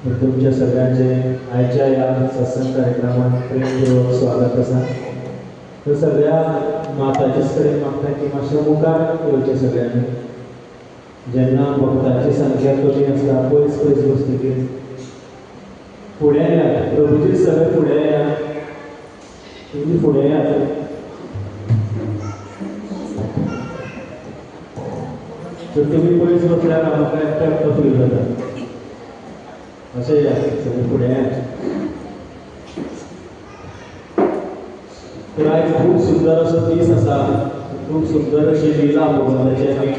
तर तुमच्या सगळ्यांचे आयच्या ह्या सत्संग कार्यक्रमात प्रेमपूर्वक स्वागत आसा. तर सगळ्या माताजीस कडेन मागता की मातशें मुखार येवचें सगळ्यांनी. जेन्ना भक्तांची संख्या कमी आसता पयस पयस बसतकीर फुडें येयात. प्रभुजी सगळे फुडें येयात, तुमी फुडें येयात. तर तुमी पयस बसल्यार आमकां एकटो एकटो फील जाता. अशें या सगळे फुडें येयात. तर आयज खूब सुंदर असो दीस आसा, खूब सुंदर अशी लिला भगवंताची आमी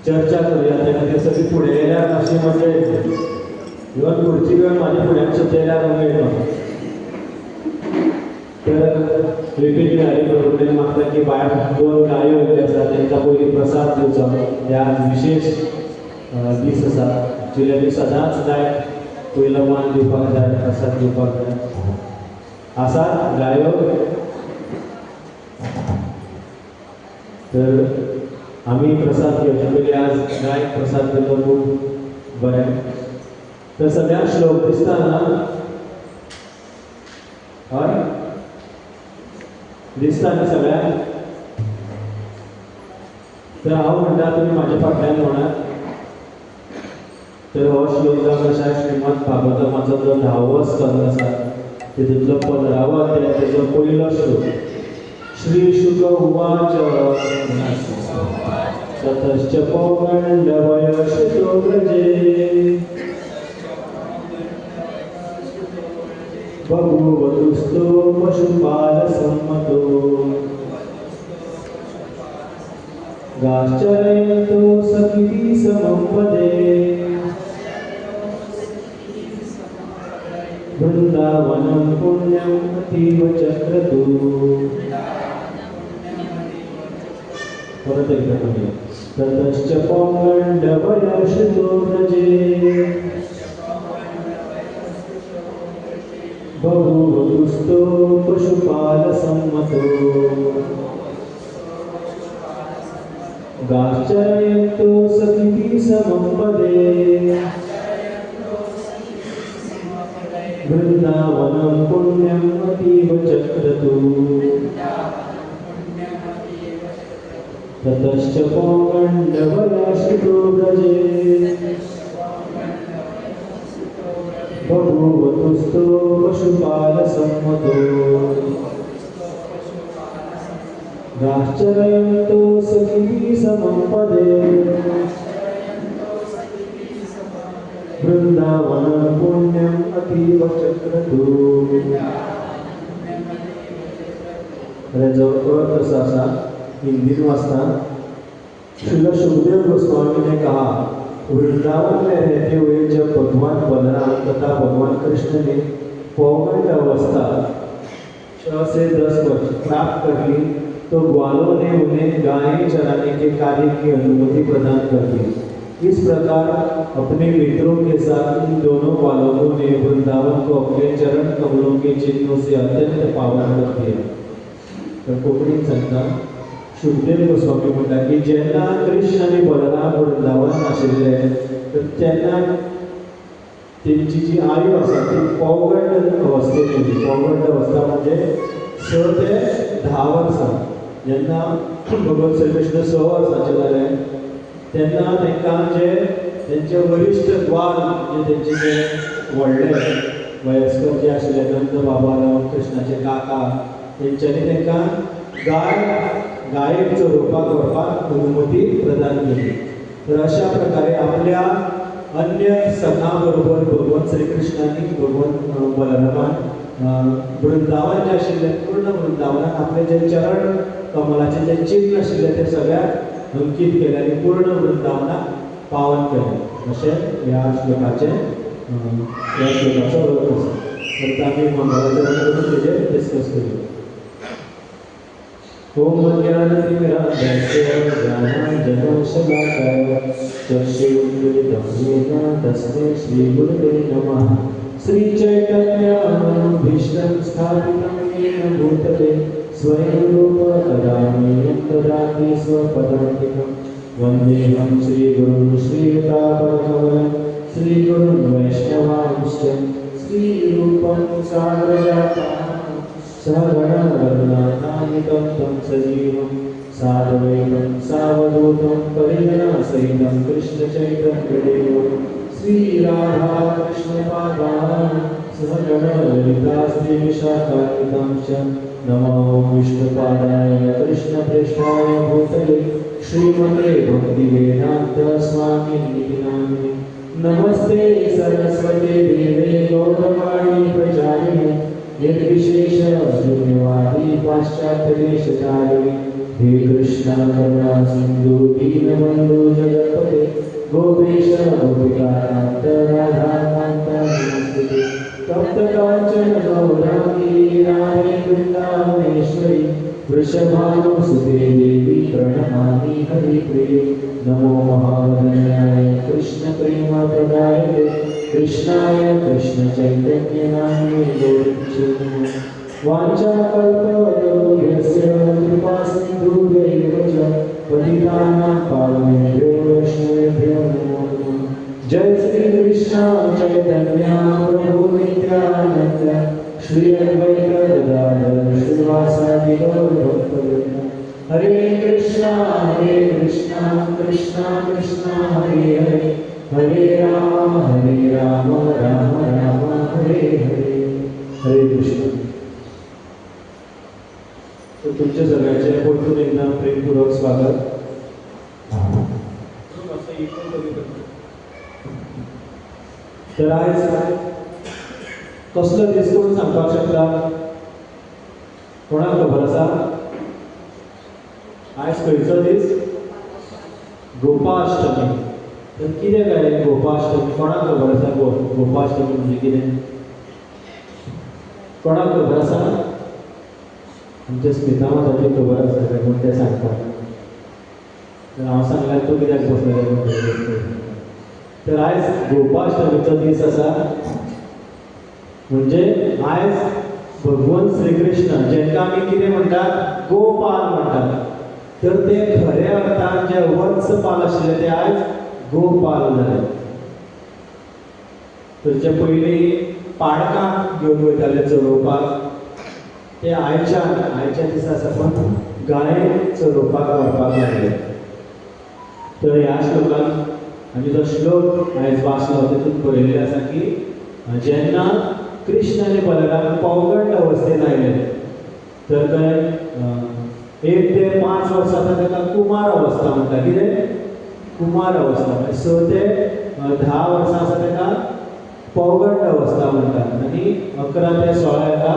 चर्चा करूया. त्या खातीर सगळीं फुडें येयल्यार मातशी मजा येतली. इवन खुर्ची घेवन म्हाज्या फुड्यान सुद्दां येयल्यार मेळटलो. तर विपीन बिहारी प्रभू कडेन मागता की भायर दोन गायो येयल्ल्यो आसा तांकां पयलीं प्रसाद दिवचो. हे आज विशेश दीस आसा. एक्चुली आमी सदांच गायक पयलो मान दिवपाक जाय, प्रसाद दिवपाक जाय. आसात गायो? तर आमी प्रसाद घेवचे पयलीं आज गायक प्रसाद दिलो खूब बरें. तर सगळ्यांक श्लोक दिसता ना? हय दिसता न्ही सगळ्यांक? तर हांव म्हणटा तुमी म्हाज्या फाटल्यान म्हणात. तर हो श्लोक जावन आसा श्रीमद भागवतमाचो जो 10वो स्कंद आसा तितूंतलो 15वो अध्याय तेजो पयलो श्लोक. श्री शुक उवाच ततश्च पौगण्डवयश्चितो व्रजे बभूवतुस्तो पशुपालसम्मतो गाश्चरयन्तो सखिभिः समं पदे वृंदावनं पुण्यम् अतीव चक्रतु. परत एकदा म्हणूया. ततश्च पौगण्डवयश्चितो व्रजे बभूवतुस्तो पशुपालसम्मतो गाश्चरयन्तो सखिभिः समं पदे वृंदावनं पुण्यम् अतीव चक्रतु. ततश्च पौगण्डवयश्चितो व्रजे बभूवतुस्तो पशुपालसम्मतो गाश्चरयन्तो सखिभिः समं पदे वृंदावनं पुण्यम् अतीव चक्रतु. जो अर्थ असो आसा हिंदीन वाचता. श्रील सुखदेव गोस्वामी ने कहा, वृंदावन में रहते हुए जब भगवान बलराम तथा भगवान कृष्ण ने पौगंड अवस्था 6 से 10 वर्ष प्राप्त कर ली तो ग्वालों ने उन्हें गायें चराने के कार्य की अनुमति प्रदान कर दी। इस प्रकार अपने मित्रों के साथ इन दोनों बालकों ने वृंदावन को अपने चरण कमलों के चिन्हों से अत्यंत पावन कर दिया। तर कोंकणीत सांगता सुखदेव गोस्वामी म्हणटा की जेन्ना कृष्ण आनी बलराम वृंदावनान आशिल्ले तर तेन्ना तेंची जी आयु आसा ती पौगंड अवस्थेत येयली. पौगंड अवस्था म्हणजे 6 ते 10 वर्सां. जेन्ना भगवान श्रीकृष्ण 6 वर्सांचे जाले तेन्ना तांकां जे तेंचे वरिश्ठ ग्वाल म्हणजे तेंचे जे व्हडले वयस्कर जे आशिल्ले नंद बाबा जावं कृष्णाचे काका तेंच्यांनी तांकां गायक चरोवपाक व्हरपाक अनुमती प्रदान केली. तर अशा प्रकारे आपल्या अन्य सखां बरोबर भगवान श्रीकृष्णांनी भगवान बलरामान वृंदावन जें आशिल्लें पूर्ण वृंदावनान आपले जे चरण कमलाचें जें चिन्न आशिल्लें तें सगळ्याक अंकीत केलें आनी पूर्ण वृंदावनाक पावन केलें. अशें ह्या श्लोकाचें ह्या श्लोकाचो अर्थ आसा. तर आमी मंगलाचरण करून तेजेर डिस्कस करूया. ओम ज्ञानतिमिरान्धस्य ज्ञानाञ्जनशलाकया चक्षुरुन्मीलितं येन तस्मै श्रीगुरवे नमः. श्रीचैतन्यमनोभीष्टं स्थापितं येन भूतले स्वयं रूप कदा मह्यं ददाति स्वपदान्तिकं. वन्देऽहं श्रीगुरुं श्रीयुतापदकमलं श्रीगुरुं श्रीरूपं साग्रजातं सहगण रघुनाथान्वितं तं सजीवं साद्वैतं सावधूतं परिजनसहितं कृष्णचैतन्यदेवं श्रीराधाकृष्णपादान् सहगण ललिता श्रीविशाखान्वितां च नमो विष्णुपादाय कृष्णप्रेष्ठाय भूतले श्रीमते भक्तिवेदान्त स्वामिनिति नामिने। नमस्ते सरस्वती देवे गौरवाणी प्रचारिणे निर्विशेष शून्यवादी पाश्चात्यदेशचारिणे। हे कृष्ण करुणा सिंधु दीनबंधु जगत्पते गोपेश गोपिकान्त राधाकान्त नमस्ते। तप्त कांचन गौरांगी राधे वृंदावनेश्वरी वृषभानुसुते देवी प्रणमामि हरिप्रिये। नमो महावदन्याय कृष्ण प्रेम प्रदायते कृष्णाय कृष्ण चैतन्य नामिने गौरविष्णु। वाञ्छाकल्पतरुभ्यश्च कृपा सिन्धुभ्यैव च पतितानां पावनेभ्यो वैष्णवेभ्यो नमो नमः। जय श्री कृष्ण चैतन्य प्रभु नित्यानंद श्री अद्वैत गदाधर श्रीवासादि गौर भक्तवृंद। हरे कृष्णा कृष्णा कृष्णा हरे हरे हरे राम राम राम हरे हरे। हरे कृष्ण। तर तुमच्या सगळ्यांचे परतून एकदा प्रेमपूर्वक स्वागत। तर आयज कसलो दीस कोण सांगपाक शकता? कोणाक खबर आसा आयज खंयचो दीस? गोपाष्टमी। तर कितें काय गोपाष्टमी? कोणाक खबर आसा गोपाष्टमी म्हणजे कितें? कोणाक खबर आसा? आमच्या स्मिता माताची खबर आसा काय म्हूण तें सांगता। तर हांव सांगल्यार तूं कित्याक बसलें? तर आयज गोपाष्टमीचो दीस आसा। म्हणजे आयज भगवान श्रीकृष्ण जेंका आमी कितें म्हणटात? गोपाल म्हणटात। तर ते खऱ्या अर्थान जे वत्सपाल आशिल्ले ते आयज गोपाल जाले। तर जे पयलीं पाडकां घेवन वयताले चरोवपाक ते आयच्या दिसा सावन गाय चरोवपाक व्हरपाक लागले। तर ह्या श्लोकान आमी जो श्लोक आयज वाचलो तेतून बरयल्लें आसा की जेन्ना कृष्ण आनी बलराम पौगंड अवस्थेन आयले तर थंय 1 ते 5 वर्सां ताका कुमार अवस्था म्हणटा। कितें? कुमार अवस्था। 6 ते 10 वर्सां आसा ताका पौगंड अवस्था म्हणटात आनी 11 ते 16 हेका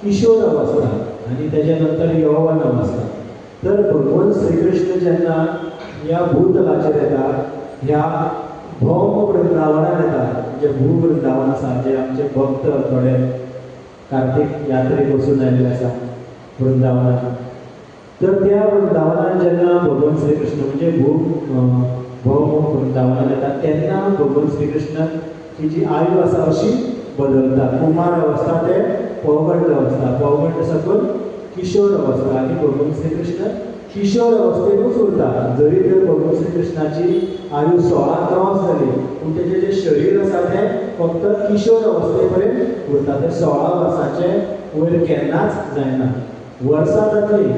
किशोर अवस्था आनी तेच्या नंतर यौवन अवस्था। तर भगवान श्रीकृष्ण जेन्ना ह्या भूतलाचेर येता, ह्या भौम वृंदावनान येता, जे भू वृंदावन आसा, जे आमचे भक्त थोडे कार्तिक यात्रेक वचून आयिल्ले आसा वृंदावनान, तर त्या वृंदावनान जेन्ना भगवान श्रीकृष्ण म्हणजे भौम वृंदावनान येता तेन्ना भगवान श्रीकृष्णाची जी आयु आसा अशी बदलता। कुमार अवस्था ते पौगंड अवस्था, पौगंड साकून किशोर अवस्था आनी भगवान श्रीकृष्ण किशोर अवस्थेनूच उरता। जरी तर भगवान श्रीकृष्णाची आयु 16 क्रॉस जाली पूण तेजें जें शरीर आसा तें फक्त किशोर अवस्थे पर्यंत उरता। तें 16 वर्सांचे वयर केन्नाच जायना। वर्सां जातली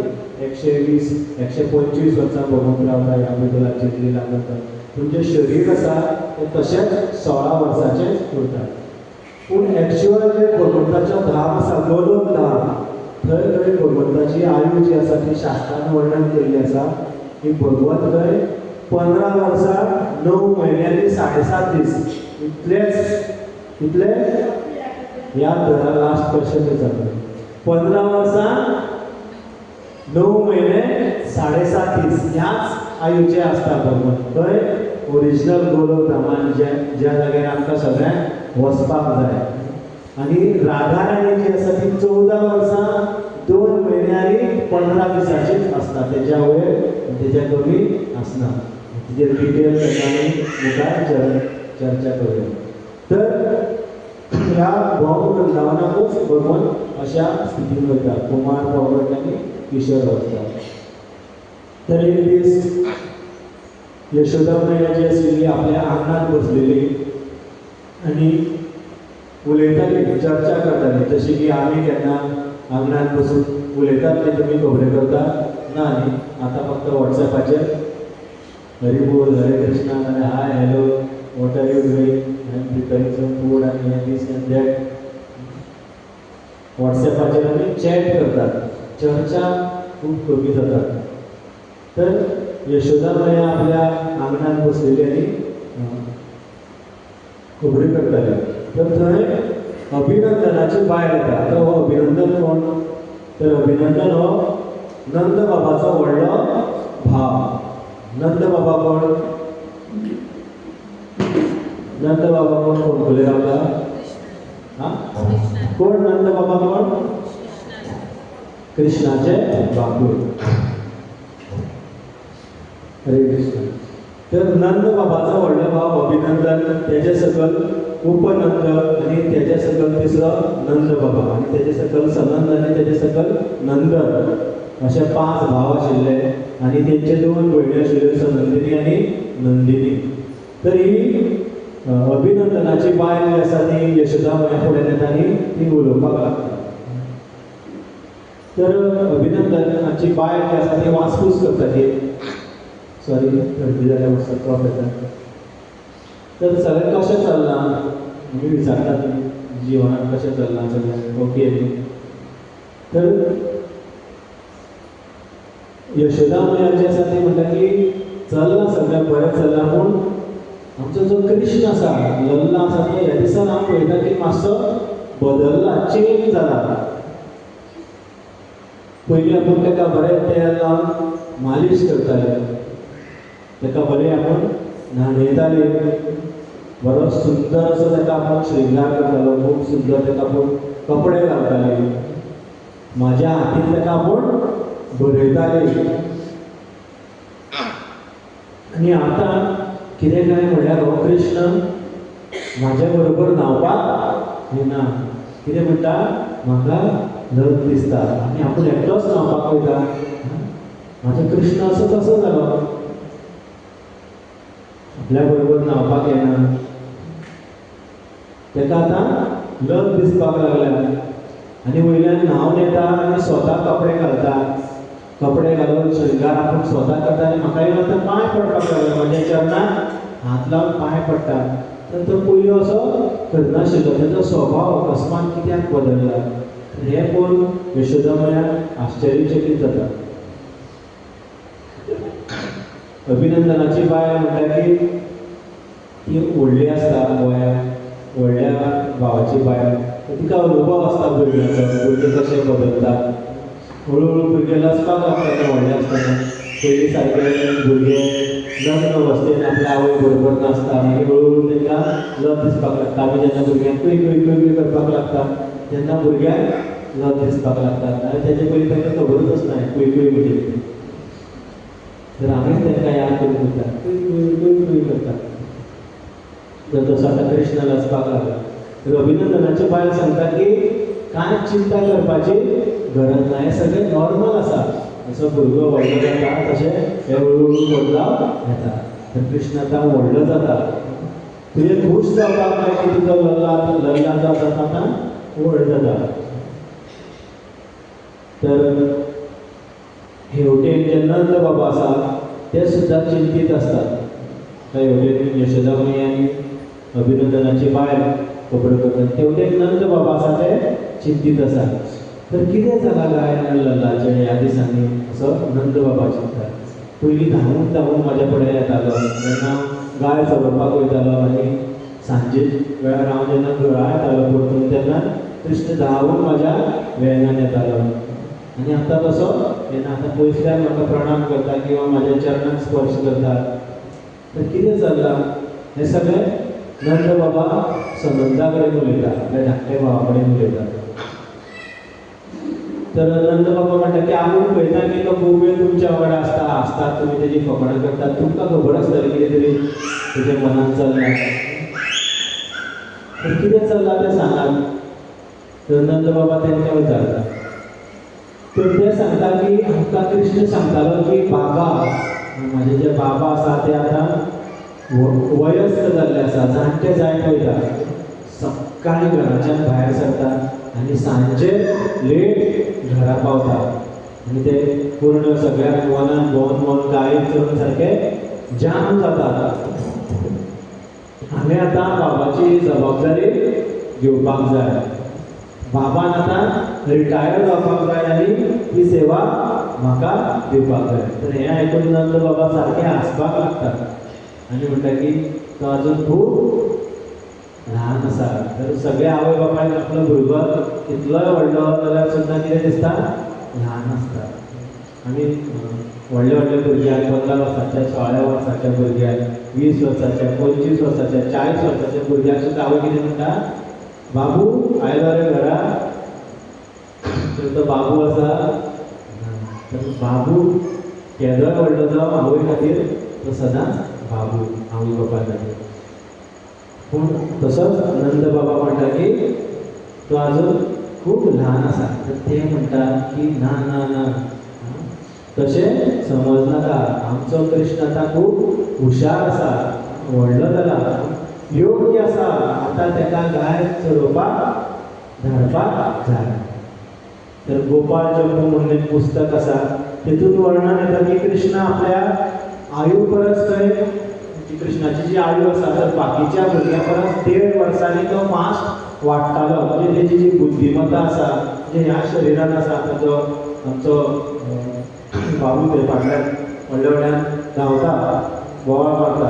120 125 वर्सां भगवंत रावता ह्या भूतलाचेर लीला करता, पूण जें शरीर आसा तें तशेंच 16 वर्सांचेंच उरता। पूण एक्चुअल जें भगवंताचें धाम आसा गोलोक धाम, थंय थंय भगवंताची आयु जी आसा ती शास्त्रान वर्णन केल्ली आसा की भगवंत थंय 15 वर्सां 9 म्हयने आनी 7.5 दीस इतलेच इतले याद धरा। लास्ट क्वेश्चन विचारता। 15 वर्सां 9 म्हयने 7.5 दीस ह्याच आयुचे आसता भगवंत थंय ओरिजिनल गोलोक धामान ज्या जाग्यार आमकां सगळ्यांक वचपाक जाय। आनी राधा राणी जी आसा ती 14 वर्सां 2 म्हयने आनी 15 दिसांचीच आसता, तेज्या वयर तेज्या कमी आसना। तिजेर डिटेल आमी मुखार चर्चा करूया। तर ह्या भौम वृंदावनाकूच भगवान अशा स्थितीन वयता, कुमार पौगंड आनी किशोर अवस्था। तर एक दीस यशोदा मैया जी आशिल्ली आपल्या आंगणांत बसलेली आनी उलयताली, चर्चा करताली. जशी की आमी केन्ना आंगणांत बसून उलयतात न्ही, तुमी खबऱ्यो करता ना न्ही. आतां फक्त वॉट्सएपाचेर हरी बोल, हरे कृष्णा, नाल्यार hi hello, what are you doing, I am preparing some food आनी हें दीस एंड that. वॉट्सएपाचेर आमी चॅट करतात, चर्चा खूब कमी जातात. तर यशोदा माया आपल्या आंगणांत बसलेली आनी खबरी करताली. तर थंय अभिनंदनाची बायल येता. आतां हो अभिनंदन कोण? तर अभिनंदन हो नंद बाबाचो व्हडलो भाव. नंद बाबा कोण? नंद बाबा कोण? कोणकुले रावता? हां, कोण नंद बाबा कोण? कृष्णाचे बापूय. हरे कृष्ण. तर नंद बाबाचो व्हडलो भाव अभिनंदन, तेजे सकल उपनंद आनी तेजे सकल तिसरो नंद बाबा आनी तेजे सकल सनंद आनी तेजे सकल नंदन, अशे 5 भाव आशिल्ले आनी तेंचे 2 भयणी आशिल्ल्यो, सनंदिनी आनी नंदिनी. तर ही अभिनंदनाची बायल जी आसा ती यशोदा माया फुडें येता आनी ती उलोवपाक लागता. तर अभिनंदनाची बायल जी आसा ती वासपूस करता ती, सॉरी थंडी जाल्यार मातसो कफ येता. तर सगळें कशें चल्लां आमी विचारतात न्ही, जिवनांत कशें चल्लां सगळें ओके न्ही. तर यशोदा माया जी आसा ती म्हणटा की चल्लां सगळें बरें चल्लां, पूण आमचो जो कृष्ण आसा, लल्ला आसा, तो ह्या दिसान हांव पळयता की मातसो बदल्ला, चेंज जाला. पयलीं आपूण ताका बरें तेल लावन मालीश करताले, ताका बरें आपूण न्हाणयताले, बरो सुंदर असो ताका आपूण श्रृंगार करतालो, खूब सुंदर ताका आपूण कपडे घालताले, म्हाज्या हातीन ताका आपूण बरयताले. आनी आतां कितें काय म्हणल्यार हो कृष्ण म्हाज्या बरोबर न्हांवपाक येना. कितें म्हणटा, म्हाका लज दिसता आनी आपूण एकटोच न्हांवपाक वयता. म्हाजो कृष्ण असो तसो जालो, आपल्या बरोबर न्हांवपाक येना, ताका आतां लज दिसपाक लागल्या. आनी वयल्यान न्हांवन येता आनी स्वता कपडे घालता, कपडे घालून श्रृंगार आपूण स्वता करता आनी म्हाका येवन आतां पांय पडपाक लागला, म्हज्या चरणाक हात लावन पांय पडटा. तर तो पयलो असो करनाशिल्लो, ताचो स्वभाव अकस्मात कित्याक बदल्ला हें पळोवन यशोदा माया आश्चर्यचकीत जाता. अभिनंदनाची बायल म्हणटा की ती व्हडली आसता वयान, व्हडल्या भावाची बायल, तिका अनुभव आसता भुरग्यांचो, भुरगे कशे बदलतात. हळूहळू भुरगे लजपाक लागता ते व्हडले आसतना. पयलीं सारके भुरगे लग्न अवस्थेन आपल्या आवय बरोबर नासता, मागीर हळूहळू तांकां लज दिसपाक लागता. आमी जेन्ना भुरग्यांक कुय कुय कुय कुय करपाक लागता तेन्ना भुरग्यांक लज दिसपाक लागता, आनी तेजे पयलीं तांकां खबरूच आसना कुय कुय म्हणजे कितें. तर आमीच तांकां याद करून दिता, कुय कुय कुय कुय करता. तर तसो आतां कृष्ण लजपाक लागला. तर अभिनंदनाची बायल सांगता की कांय चिंता करपाची गरज ना, हें सगळें नॉर्मल आसा. जसो भुरगो व्हडलो जाता तशें हे हळूहळू बदलाव येता. तर कृष्ण आतां व्हडलो जाता, तुजें खूश जावपाक जाय की तुजो लल्ला लल्ला जो आसा आतां व्हड जाता. तर हेवटेन जे नंद बाबा आसा ते सुद्दां चिंतीत आसतात. हेवटेन यशोदा माई आनी अभिनंदनाची बायल खबरो करतात, तेवटेन नंद बाबा आसा ते चिंतीत आसा. तर कितें जालां काय लल्लाचें ह्या दिसांनी असो नंद बाबा चिंता. पयलीं धांवून धांवून म्हाज्या फुडें येतालो जेन्ना गाय चलोवपाक वयतालो आनी सांजे वेळार हांव जेन्ना घरा येतालो परतून तेन्ना कृष्ण धांवून म्हाज्या वेंगान येतालो. आनी आतां तसो येना, आतां पयसल्यान म्हाका प्रणाम करता किंवा म्हाज्या चरणाक स्पर्श करता. तर कितें चल्लां हें सगळें नंद बाबा सनंदा कडेन उलयता, आपल्या धाकट्या भावा कडेन उलयता. तर नंद बाबा म्हणटा की आपूण पळयता की तो खूब वेळ तुमच्या वांगडा आसता, आसता तुमी तेजी फकाणां करता, तुमकां खबर आसतलें कितें तरी तेज्या मनान चल्लां. तर कितें चल्लां तें सांगात. तर नंद बाबा तेंकां विचारता. तर ते सांगता की आमकां कृष्ण सांगतालो की बाबा, म्हाजे जे बाबा आसा ते आतां वयस्क जाल्ले आसा, जाणटे जायत वयता, सकाळीं घराच्यान भायर सरता आनी सांजे लेट घरा पावता आनी ते पूर्ण सगळ्याक वनान भोंवन भोंवन गायेक चरून सारके जाम जाता. हांवें आतां बाबाची जबाबदारी घेवपाक जाय, बाबान आतां रिटायर जावपाक जाय आनी ही सेवा म्हाका दिवपाक जाय. तर हें आयकून नंद बाबा सारकें हांसपाक लागता आनी म्हणटा की तो आजून खूब ल्हान आसा. तर सगळे आवय बापायक आपलो भुरगो कितलोय व्हडलो जाल्यार सुद्दां कितें दिसता, ल्हान आसता. आमी व्हडले व्हडले भुरग्यांक, 15 वर्साच्या 16 वर्साच्या भुरग्यांक, 20 वर्साच्या, 25 वर्साच्या, 40 वर्साच्या भुरग्यांक सुद्दां आवय कितें म्हणटा, बाबू आयलो रे घरा. तर तो बाबू आसा, तर बाबू केदोय व्हडलो जावं आवय खातीर तो सदांच बाबू, आवय बापाय खातीर. पूण तसोच नंद बाबा म्हणटा की तो आजून खूब ल्हान आसा. तर ते म्हणटा की ना ना ना, तशें समज नाका, आमचो कृष्ण आतां खूब हुशार आसा, व्हडलो जाला, योग्य आसा, आतां ताका गाय चरोवपाक धाडपाक जाय. तर गोपाळ चंपू म्हणून एक पुस्तक आसा, तितून वर्णन येता की कृष्ण आपल्या आयु परस थंय कृष्णाची जी आयु आसा तर बाकीच्या भुरग्यां परस 1.5 वर्सांनी तो फास्ट वाडटालो. म्हणजे तेजी जी बुद्धिमत्ता आसा, म्हणजे ह्या शरिरान आसा, ताजो आमचो बाबू थंय फाटल्यान व्हडल्या व्हडल्यान धांवता, बोवाळ मारता,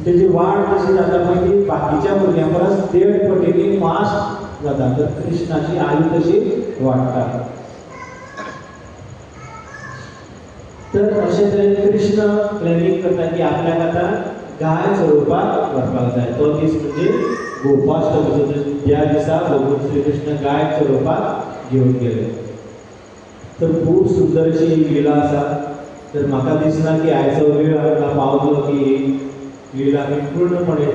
तेजी वाड कशी जाता पळय ती बाकीच्या भुरग्यां परस 1.5 पटींनी फास्ट जाता. तर कृष्णाची आयु तशी वाडटा. तर अशें तरेन कृष्ण प्लॅनिंग करता की आपल्याक आतां गाय चरोवपाक व्हरपाक जाय. तो दीस म्हणजे गोपाष्टमीचो, ज्या दिसा भगवान श्रीकृष्ण गाय चरोवपाक घेवन गेले. तर खूब सुंदर अशी ही लिला आसा. तर म्हाका दिसना की आयचो वेळ आमकां पावतलो की ही लिला आमी पूर्णपणे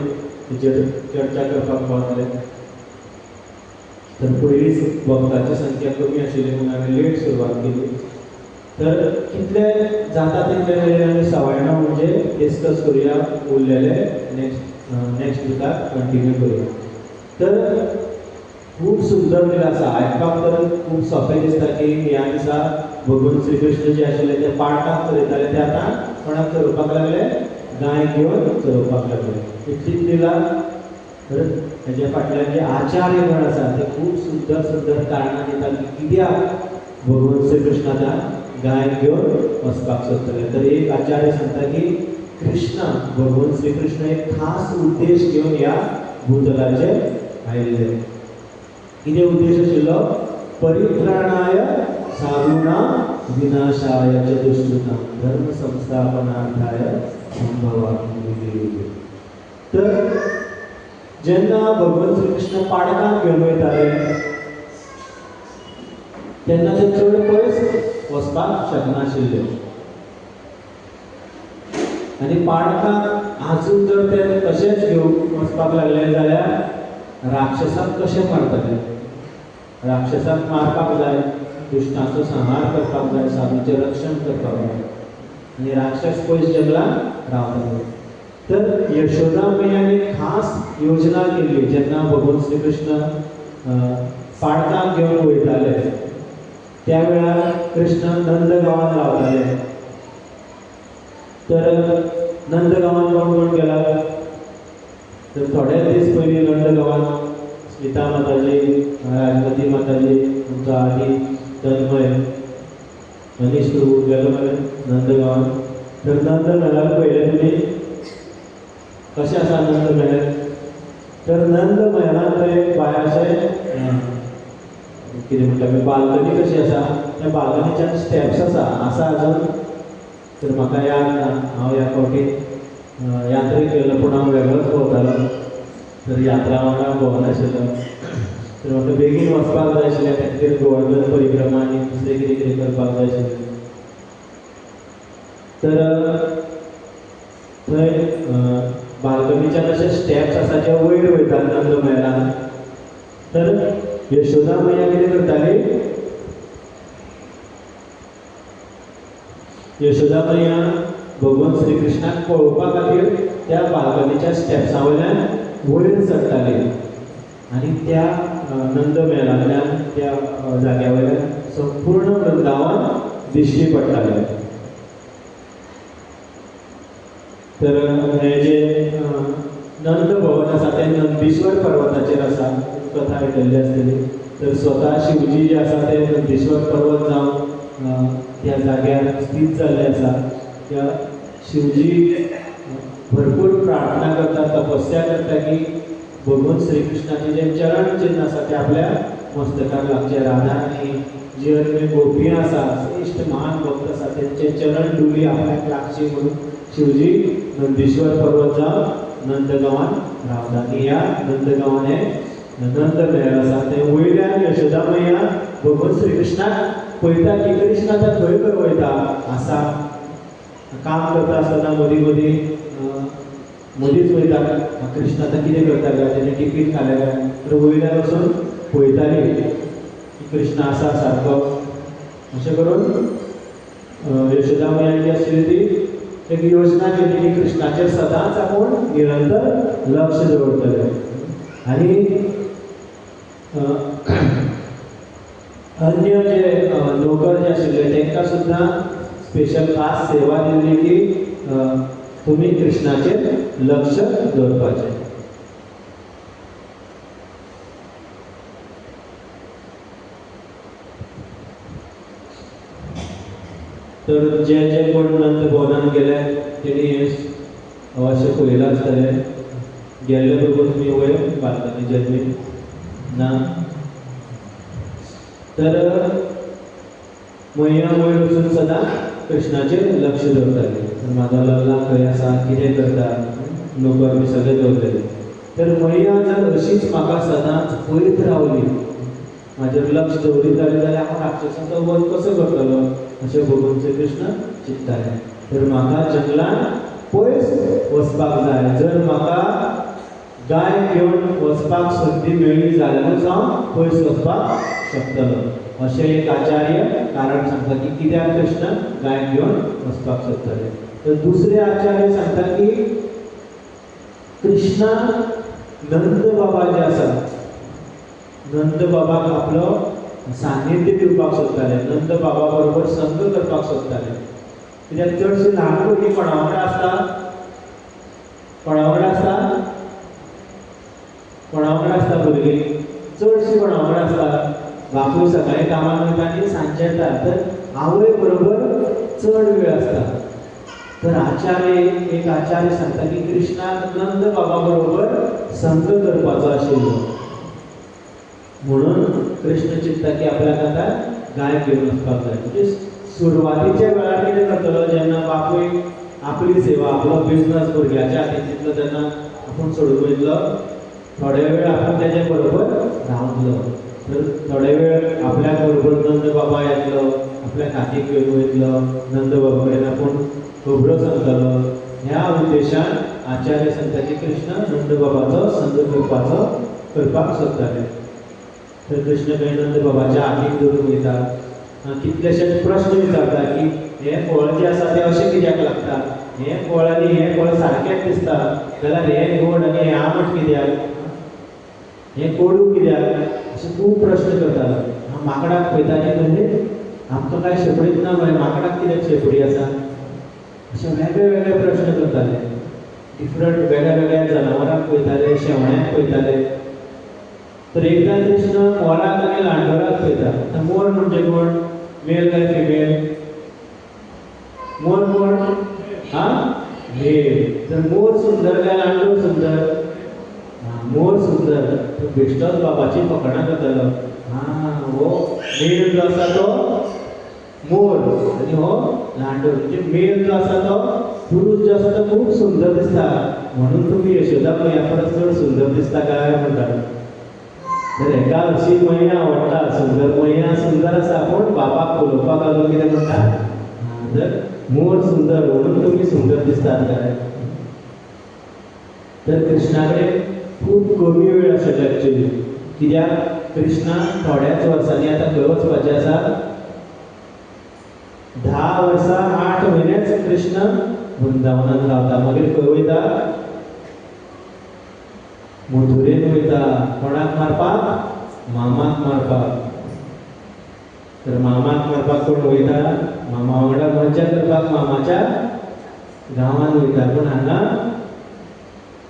तिचेर चर्चा करपाक पावतले. तर पयलींच भक्ताची संख्या कमी आशिल्ली म्हणून हांवें लेट सुरवात केली. तर कितले जाता तितले मेरेन आमी 9:15 म्हणजे डिस्कस करुया, उरलेले नेक्स्ट विकाक कंटिन्यू करुया. तर खूब सुंदर लिला आसा, आयकपाक तर खूब सोंपें दिसता की ह्या दिसा भगवान श्रीकृष्ण जे आशिल्ले ते पाडकाक चरयताले, ते आतां कोणाक चरोवपाक लागले, गाय घेवन चरोवपाक लागले. इतलीच लिला. तर हेच्या फाटल्यान जे आचार्य गण आसा ते खूब सुंदर सुंदर कारणां दिता की कित्याक भगवान श्रीकृष्ण आतां गाय घेवन वचपाक सोदतले. तर एक आचार्य सांगता की कृष्ण, भगवान श्रीकृष्ण एक खास उद्देश घेवन ह्या भूतलाचेर आयिल्ले. कितें उद्देश आशिल्लो? परित्राणाय साधूनां विनाशाय च दुष्कृतां धर्म संस्थापनार्थाय संभवामि युगे युगे. तर जेन्ना भगवान श्रीकृष्ण पाडकांक घेवन वयताले तेन्ना ते चड पयस वचपाक शकनाशिल्ले आनी पाडकांक आजून जर ते तशेंच घेवन वचपाक लागले जाल्यार राक्षसाक कशें मारतले? राक्षसाक मारपाक जाय, दुश्टांचो संहार करपाक जाय, साधूचें रक्षण करपाक जाय आनी राक्षस पयस जंगलांत रावताले. तर यशोदा मैयान एक खास योजना केल्ली. जेन्ना भगवान श्रीकृष्ण पाडकांक घेवन वयताले त्या वेळार कृष्ण नंद गांवांत रावताले. तर नंद गांवांत कोण कोण गेला? तर थोडे दीस पयलीं नंद गांवांत स्मिता माताजी, राजमती माताजी, आमचो आदी तन्मय, मनीष प्रभू गेलो मरे नंद गांवांत. तर नंद मेळाक पळयलें तुमी कशें आसा नंद मेळ? तर नंद मेळांत थंय भायर अशें कितें म्हणटा आमी बाल्कनी कशी आसा, त्या बाल्कनीच्यान स्टेप्स आसा, आसा अजून. तर म्हाका याद ना, हांव ह्या फावटी यात्रेक गेल्लो पूण हांव वेगळोच भोंवतालो, तर यात्रा वांगडा भोंवनाशिल्लो. तर म्हाका बेगीन वचपाक जाय आशिल्लें, त्या खातीर गोवर्धन परिक्रमा आनी दुसरें कितें कितें करपाक जाय आशिल्लें. तर थंय बाल्कनीच्यान अशे स्टेप्स आसा जे वयर वयता नंद मेळान. तर यशोदा मैया कितें करताली? यशोदा मैया भगवान श्रीकृष्णाक पळोवपा खातीर त्या बाल्कनीच्या स्टेप्सां वयल्यान वयर चडटाली. आनी त्या नंद मेलांतल्यान त्या जाग्या वयल्यान संपूर्ण वृंदावन दिश्टी पडटालें. तर हें जें नंद भवन आसा तें नंदीश्वर पर्वताचेर आसा, कथा आयकल्ली आसतली. तर स्वता शिवजी जे आसा ते नंदीश्वर पर्वत जावन त्या जाग्यार स्थीत जाल्ले आसा. त्या शिवजी भरपूर प्रार्थना करता, तपस्या करता की भगवान श्रीकृष्णाचें जें चरण चिन्ह आसा तें आपल्या मस्तकाक लागचें. राधा आनी जी अन्य गोपियां आसा, श्रेश्ठ महान भक्त आसा, तेंचे चरण डुली आपल्याक लागची म्हणून शिवजी नंदीश्वर पर्वत जावन नंदगांवान रावता. आनी ह्या नंदगांवान हें नंद मेळ आसा तें वयल्यान यशोदा मैया भगवान श्रीकृष्णाक पळयता की कृष्ण आतां खंय खंय वयता आसा, काम करता आसतना मदीं मदीं मदींच वयता, कृष्ण आतां कितें करता काय, तेणें टिफीन खालें काय, तर वयल्यान वचून पळयताली की कृष्ण आसा सारको. अशें करून यशोदा मैया जी आशिल्ली ती एक योजना केली की कृष्णाचेर सदांच आपूण निरंतर लक्ष दवरतले. आनी अन्य जे नोकर जे आशिल्ले तांकां सुद्दां स्पेशल खास सेवा दिल्ली की तुमी कृष्णाचेर लक्ष दवरपाचें. तर जे जे कोण नंद भवनान गेले तेणी हें अवश्य पळयलां आसतलें. गेल्ले बरोबर तुमी वयर बाल्कनीचेर बी ना तर मैया वयर वचून सदां कृष्णाचेर लक्ष दवरताली, म्हाजो लल्ला खंय आसा, कितें करता, नोकर बी सगळें दवरतले. तर मैया जर अशीच म्हाका सदांच पळयत रावली, म्हाजेर लक्ष दवरीत रावली जाल्यार हांव राक्षसाचो वध कसो करतलो अशें भगवान श्रीकृष्ण चिंतताले. तर म्हाका जंगलान पयस वचपाक जाय, जर म्हाका गाय घेवन वचपाक संदी मेळ्ळी जाल्यारूच हांव पयस वचपाक शकतलो, अशें एक आचार्य कारण सांगता की कित्याक कृष्ण गाय घेवन वचपाक सोदताले. तर दुसरे आचार्य सांगता की कृष्णा नंद बाबा जे आसा, नंद बाबाक आपलो सान्निध्य दिवपाक सोदताले, नंद बाबा बरोबर संग करपाक सोदताले. कित्याक चडशीं ल्हान भुरगीं कोणा वांगडा आसता, कोणा वांगडा आसता, कोणा वांगडा आसता भुरगीं चडशीं कोणा वांगडा आसता, बापूय सकाळीं कामाक वयता आनी सांजचे येता, तर आवय बरोबर चड वेळ आसता. तर आचार्य एक आचार्य सांगता की कृष्णाक नंद बाबा बरोबर संग करपाचो आशिल्लो, म्हणून कृष्ण चिंतता की आपल्याक आतां गाय घेवन वचपाक जाय. म्हणजे सुरवातीच्या वेळार कितें करतलो, जेन्ना बापूय आपली सेवा, आपलो बिजनस भुरग्याच्या हातीन दितलो तेन्ना आपूण सोडून वयतलो, थोडे वेळ आपूण तेजे बरोबर रावतलो. तर थोडे वेळ आपल्याक बरोबर नंद बाबा येतलो, आपल्या हातीक घेवन वयतलो, नंद बाबा कडेन आपूण खबरो सांगतलो. ह्या उद्देशान आचार्य सांगता की कृष्ण नंद बाबाचो संग करपाक सोदताले. तर कृष्ण खंय नंद बाबाच्या हातीक धरून वयता, कितलेशेच प्रश्न विचारता की हें फळ जें आसा तें अशें कित्याक लागता, हें फळ आनी हें फळ सारकेंच दिसता जाल्यार हें गोड आनी हें आमट कित्याक, हें कोडू कित्याक, अशे खूब प्रश्न करता. माकडाक पळयता आनी म्हणजे आमकां कांय शेपडीच ना मरे, माकडाक कित्याक शेपडी आसा, अशे वेगळे वेगळे प्रश्न करताले. डिफरंट वेगळ्या वेगळ्या जनावरांक पळयताले, शेवण्यांक पळयताले. तर एकदां कृष्ण मोराक आनी लांडोराक पळयता. आतां मोर म्हणजे कोण, मेल काय फिमेल? मोर कोण? हा, मेल. तर मोर सुंदर काय लांडोर सुंदर? मोर सुंदर. तो बेश्टोच बाबाची फकाणां करतालो. हा, हो मेल जो आसा तो मोर आनी हो लांडोर, म्हणजे मेल जो आसा तो पुरूष जो आसा तो खूब सुंदर दिसता, म्हणून तुमी यशोदा मैया परस चड सुंदर दिसता काय म्हणटा. तर हेका अशी मैया आवडटा, सुंदर मैया सुंदर आसा, पूण बाबाक उलोवपाक लागून कितें म्हणटा, तर मोर सुंदर म्हणून तुमी सुंदर दिसतात काय. तर कृष्णा कडेन खूब कमी वेळ आशिल्लो एक्चुली, कित्याक कृष्णा थोड्याच वर्सांनी आतां खंय वचपाचें आसा, 10 वर्सां 8 म्हयनेच कृष्ण वृंदावनान रावता, मागीर खंय वयता, मथुरेन वयता. कोणाक मारपाक? मामाक मारपाक. तर मामाक मारपाक कोण वयता? मामा वांगडा मज्जा करपाक मामाच्या गांवांत वयता. पूण हांगा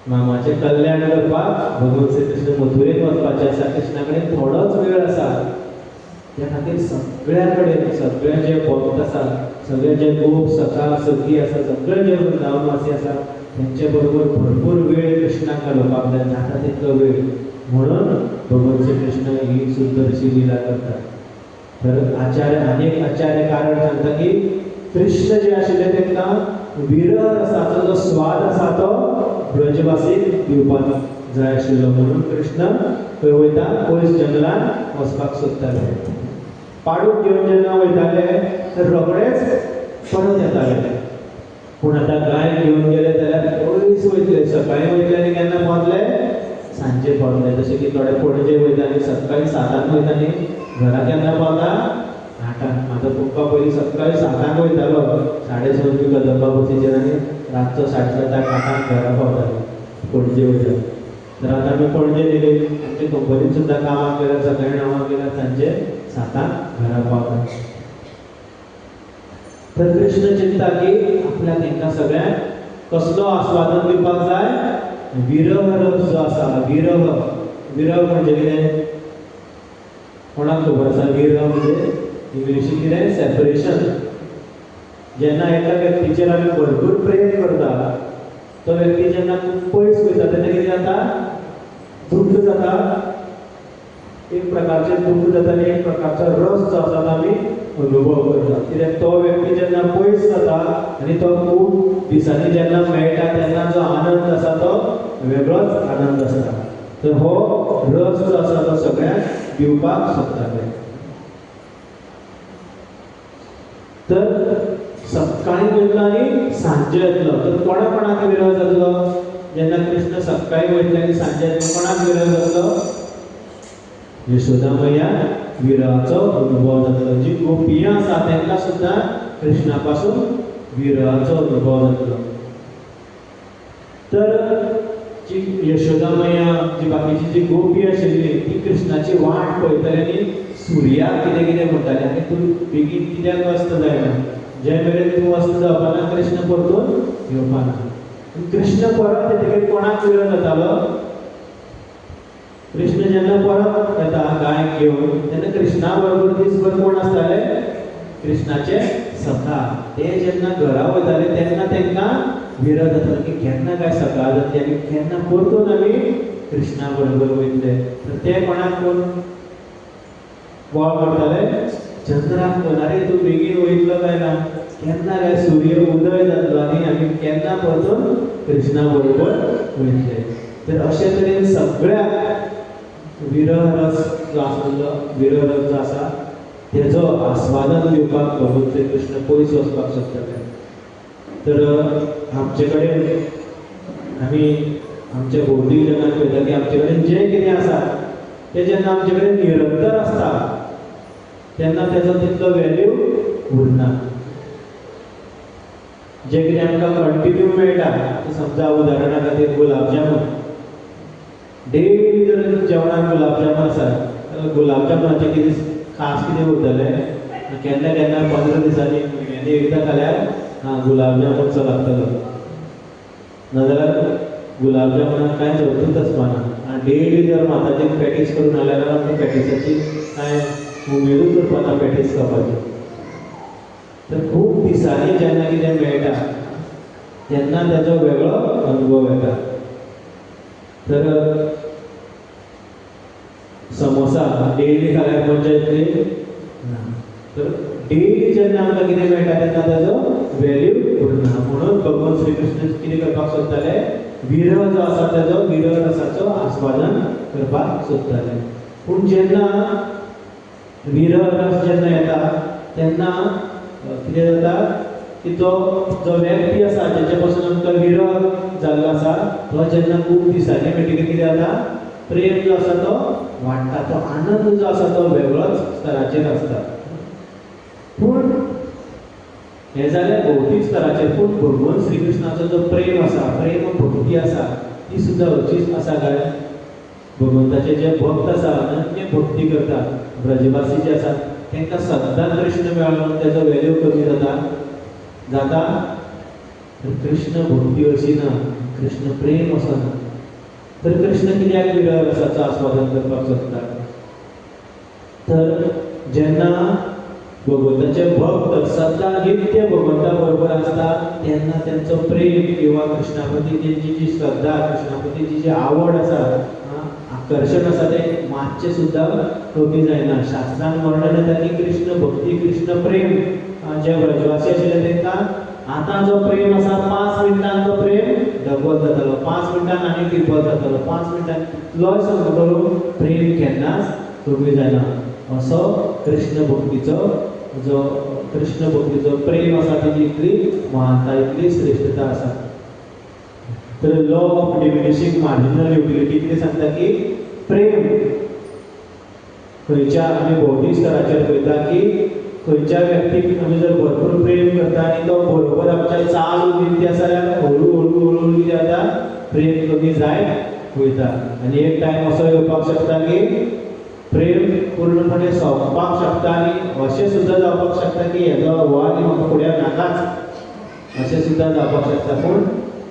मामाचें कल्याण करपाक भगवान श्री कृष्ण मथुरेन वचपाचें आसा. कृष्णा कडेन थोडोच वेळ आसा. त्या खातीर सगळ्या कडेन सगळे जे भक्त आसा, सगळे जे गोप सखा सखी आसा, सगळे जे वृंदावनवासी आसा तेंचे बरोबर भरपूर वेळ कृष्णाक घालोवपाक जाय, जाता तितलो वेळ. म्हणून भगवान श्री कृष्ण ही सुंदरशी लिला करतात. तर आचार्य अनेक आचार्य कारण सांगता की कृष्ण जे आशिल्ले तांकां विरह रसाचो जो स्वाद आसा तो ब्रजवासीक दिवपाक जाय आशिल्लो. म्हणून कृष्ण खंय वयता? पयस जंगलान वचपाक सोदताले. पाडूक घेवन जेन्ना वयताले तर रोखडेच परत येताले. पूण आतां गाय घेवन गेले जाल्यार पयस वयतले. सकाळीं वयतले आनी केन्ना पावतले? सांजे पावतले. जशें की थोडे पणजे वयता आनी सकाळीं 7 वयता आनी घरा केन्ना पावता? 8. म्हाजो पप्पा पयलीं सकाळीं 7 वयतालो, 6:30 बी कदंबा बसीचेर आनी रातचो 7:30 8 घरा पावतालो पणजे वयता. तर आतां आमी पणजे गेले, आमचे कंपनीन सुद्दां कामाक गेल्यार सकाळीं 9 गेल्यार सांजे 7 घरा पावता. तर कृष्ण चिंता की आपल्याक तांकां सगळ्यांक कसलो आस्वादन दिवपाक जाय? विरह रस जो आसा, विरह. विरह म्हणजे कितें? कोणाक खबर आसा? विरह म्हणजे इंग्लिशीन कितें? सेपरेशन. जेन्ना एका व्यक्तीचेर आमी भरपूर प्रेम करता, तो व्यक्ती जेन्ना खूब पयस वयता तेन्ना कितें जाता? दुख्ख जाता. एक प्रकारचें दुख्ख जाता आनी एक प्रकारचो रस जो आसा तो आमी अनुभव करता. कित्याक तो व्यक्ती जेन्ना पयस जाता आनी तो खूब दिसांनी जेन्ना मेळटा तेन्ना जो आनंद आसा तो वेगळोच आनंद आसता. तर हो रस जो आसा तो सगळ्यांक दिवपाक सोदताले. तर सकाळीं वयतलो आनी सांजे येतलो. तर कोणा कोणाक विरह जातलो? जेन्ना कृष्ण सकाळीं वयतले आनी सांजे येतलो, कोणाक विरह जातलो? यशोदा मैया विरहाचो अनुभव जातलो. जी गोपियां आसा तांकां सुद्दां कृष्णा पासून विरहाचो अनुभव जातलो. तर जी यशोदा मैया, जी बाकीची जी गोपी आशिल्ली ती कृष्णाची वाट पळयताली आनी सुर्याक कितें कितें म्हणटाली, आनी तूं बेगीन कित्याक अस्त जायना? जे मेरेन तूं अस्त जावपाना कृष्ण परतून येवपाना. कृष्ण परत येतकीर कोणाक विरह जातालो? कृष्ण जेन्ना परत येता गायक घेवन तेन्ना कृष्णा बरोबर दीसभर कोण आसताले? कृष्णाचे सखा. ते जेन्ना घरा वयताले तेन्ना तांकां विरह जातालो की केन्ना काय सकाळ जातली आनी केन्ना परतून आमी कृष्णा बरोबर वयतले. तर ते कोणाक कोण बोळ करताले? चंद्राक कोण, अरे तूं बेगीन वयतलो काय ना? केन्ना काय सूर्य उदय जातलो आनी आमी केन्ना परतून कृष्णा बरोबर वयतले. तर अशे तरेन सगळ्याक विरह रस जो आसलो, विरह रस जो आसा तेजो आस्वादन दिवपाक भगवान श्री कृष्ण पयस वचपाक सोदताले. तर आमचे कडेन आमी आमच्या भौतीक जगान पळयता की आमचे कडेन जें कितें आसा तें जेन्ना आमचे कडेन निरंतर आसता तेन्ना तेजो तितलो वेल्यू उरना. जें कितें आमकां कंटिन्यू मेळटा, समजा उदाहरणा खातीर गुलाब जामून, डेली जर जेवणाक गुलाब जामून आसा जाल्यार गुलाब जामुनाचें कितें खास कितें उरतलें? केन्ना केन्ना 15 दिसांनी म्हयन्यांनी एकदां खाल्यार आं गुलाब जामूनचो लागतलो, नाजाल्यार गुलाब जामुनाक कांयच अर्थूच आसपाना. आनी डेली जर माताजीन पॅटीस करून हाडल्यार जाल्यार आमकां पॅटीसाची कांय उमेदूच उरपाना पॅटीस खावपाची. तर खूब दिसांनी जेन्ना कितें मेळटा तेन्ना तेजो वेगळो अनुभव येता. तर समोसा डेली खाल्यार मज्जा येतली ना. तर डेली जेन्ना आमकां कितें मेळटा तेन्ना तेजो वेल्यू उरना. म्हणून भगवान श्री कृष्ण कितें करपाक सोदताले? विरह जो आसा तेजो विरह रसाचो आस्वादन करपाक सोदताले. पूण जेन्ना विरह रस जेन्ना येता तेन्ना कितें जाता की तो जो व्यक्ती आसा जेचे पासून आमकां विरह जाल्लो आसा तो जेन्ना खूब दिसांनी मेळटकीर कितें जाता? प्रेम जो आसा तो वाडटा, तो आनंद जो आसा तो वेगळोच स्तराचेर आसता. पूण हें जालें भौतीक स्तराचेर. पूण भगवान श्रीकृष्णाचो जो प्रेम आसा, प्रेम भक्ती आसा, ती सुद्दां अशीच आसा काय? भगवंताचे जे भक्त आसा, अनन्य भक्ती करता, ब्रजवासी जे आसा तांकां सद्दां कृष्ण मेळ्ळो म्हणून तेजो वेल्यू कमी जाता जाता. तर कृष्ण भक्ती अशी ना, कृष्ण प्रेम असो ना. तर कृष्ण कित्याक विरह रसाचो आस्वादन करपाक सोदता? तर जेन्ना भगवंताचे भक्त सद्दां नित्य भगवंता बरोबर आसता तेन्ना तेंचो प्रेम किंवा कृष्णा प्रती तेंची जी श्रद्धा, कृष्णा प्रती जी जी आवड आसा, आकर्शण आसा तें मातशें सुद्दां कमी जायना. शास्त्रान वर्णन येता की कृष्ण भक्ती, कृष्ण प्रेम जे ब्रजवासी आशिल्ले तांकां आतां जो प्रेम आसा 5 मिनटान तो प्रेम डबल जातालो, 5 मिनटान आनी ट्रिपल जातालो, 5 मिनटान इतलोय संग करून प्रेम केन्नाच कमी जायना. असो कृष्ण भक्तीचो जो कृष्ण भक्तीचो प्रेम आसा तेजी इतली महानता, इतली श्रेष्ठता आसा. तर law of diminishing marginal utility कितें सांगता की प्रेम खंयच्या आमी भौतीक स्तराचेर पळयता की खंयच्या व्यक्तीक आमी जर भरपूर प्रेम करता आनी तो बरोबर आमच्या चालू नित्य आसा जाल्यार हळू हळू हळू कितें जाता, प्रेम कमी जायत वयता. आनी एक टायम असो येवपाक शकता की प्रेम पूर्णपणे सोंपपाक शकता आनी अशें सुद्दां जावपाक शकता की हेजो हो आनी म्हाका फुड्याक नाकाच अशें सुद्दां जावपाक शकता. पूण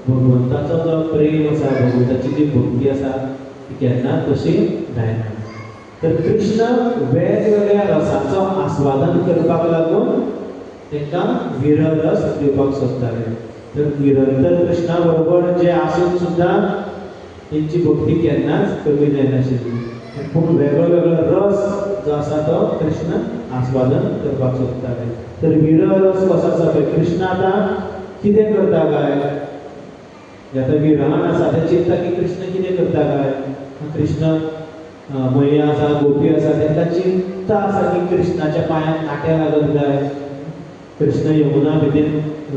भगवंताचो जो प्रेम आसा, भगवंताची जी भक्ती आसा ती केन्नाच तशी जायना. तर कृष्ण वेगवेगळ्या रसाचो आस्वादन करपाक लागून तांकां विरह रस दिवपाक सोदताले. तर निरंतर कृष्णा बरोबर जे आसून सुद्दां तेंची भक्ती केन्नाच कमी जायनाशिल्ली. पूण वेगळो वेगळो रस जो आसा तो कृष्ण आस्वादन करपाक सोदताले. तर विरह रस कसो आसा पळय, कृष्ण आतां कितें करता काय, आतां विरहान आसा तें चिंतता की कृष्ण कितें करता काय. कृष्ण मैया आसा, गोपी आसा, तांकां चिंता आसा की कृष्णाच्या पांयांक कांटे लागत काय, कृष्ण यमुना भितर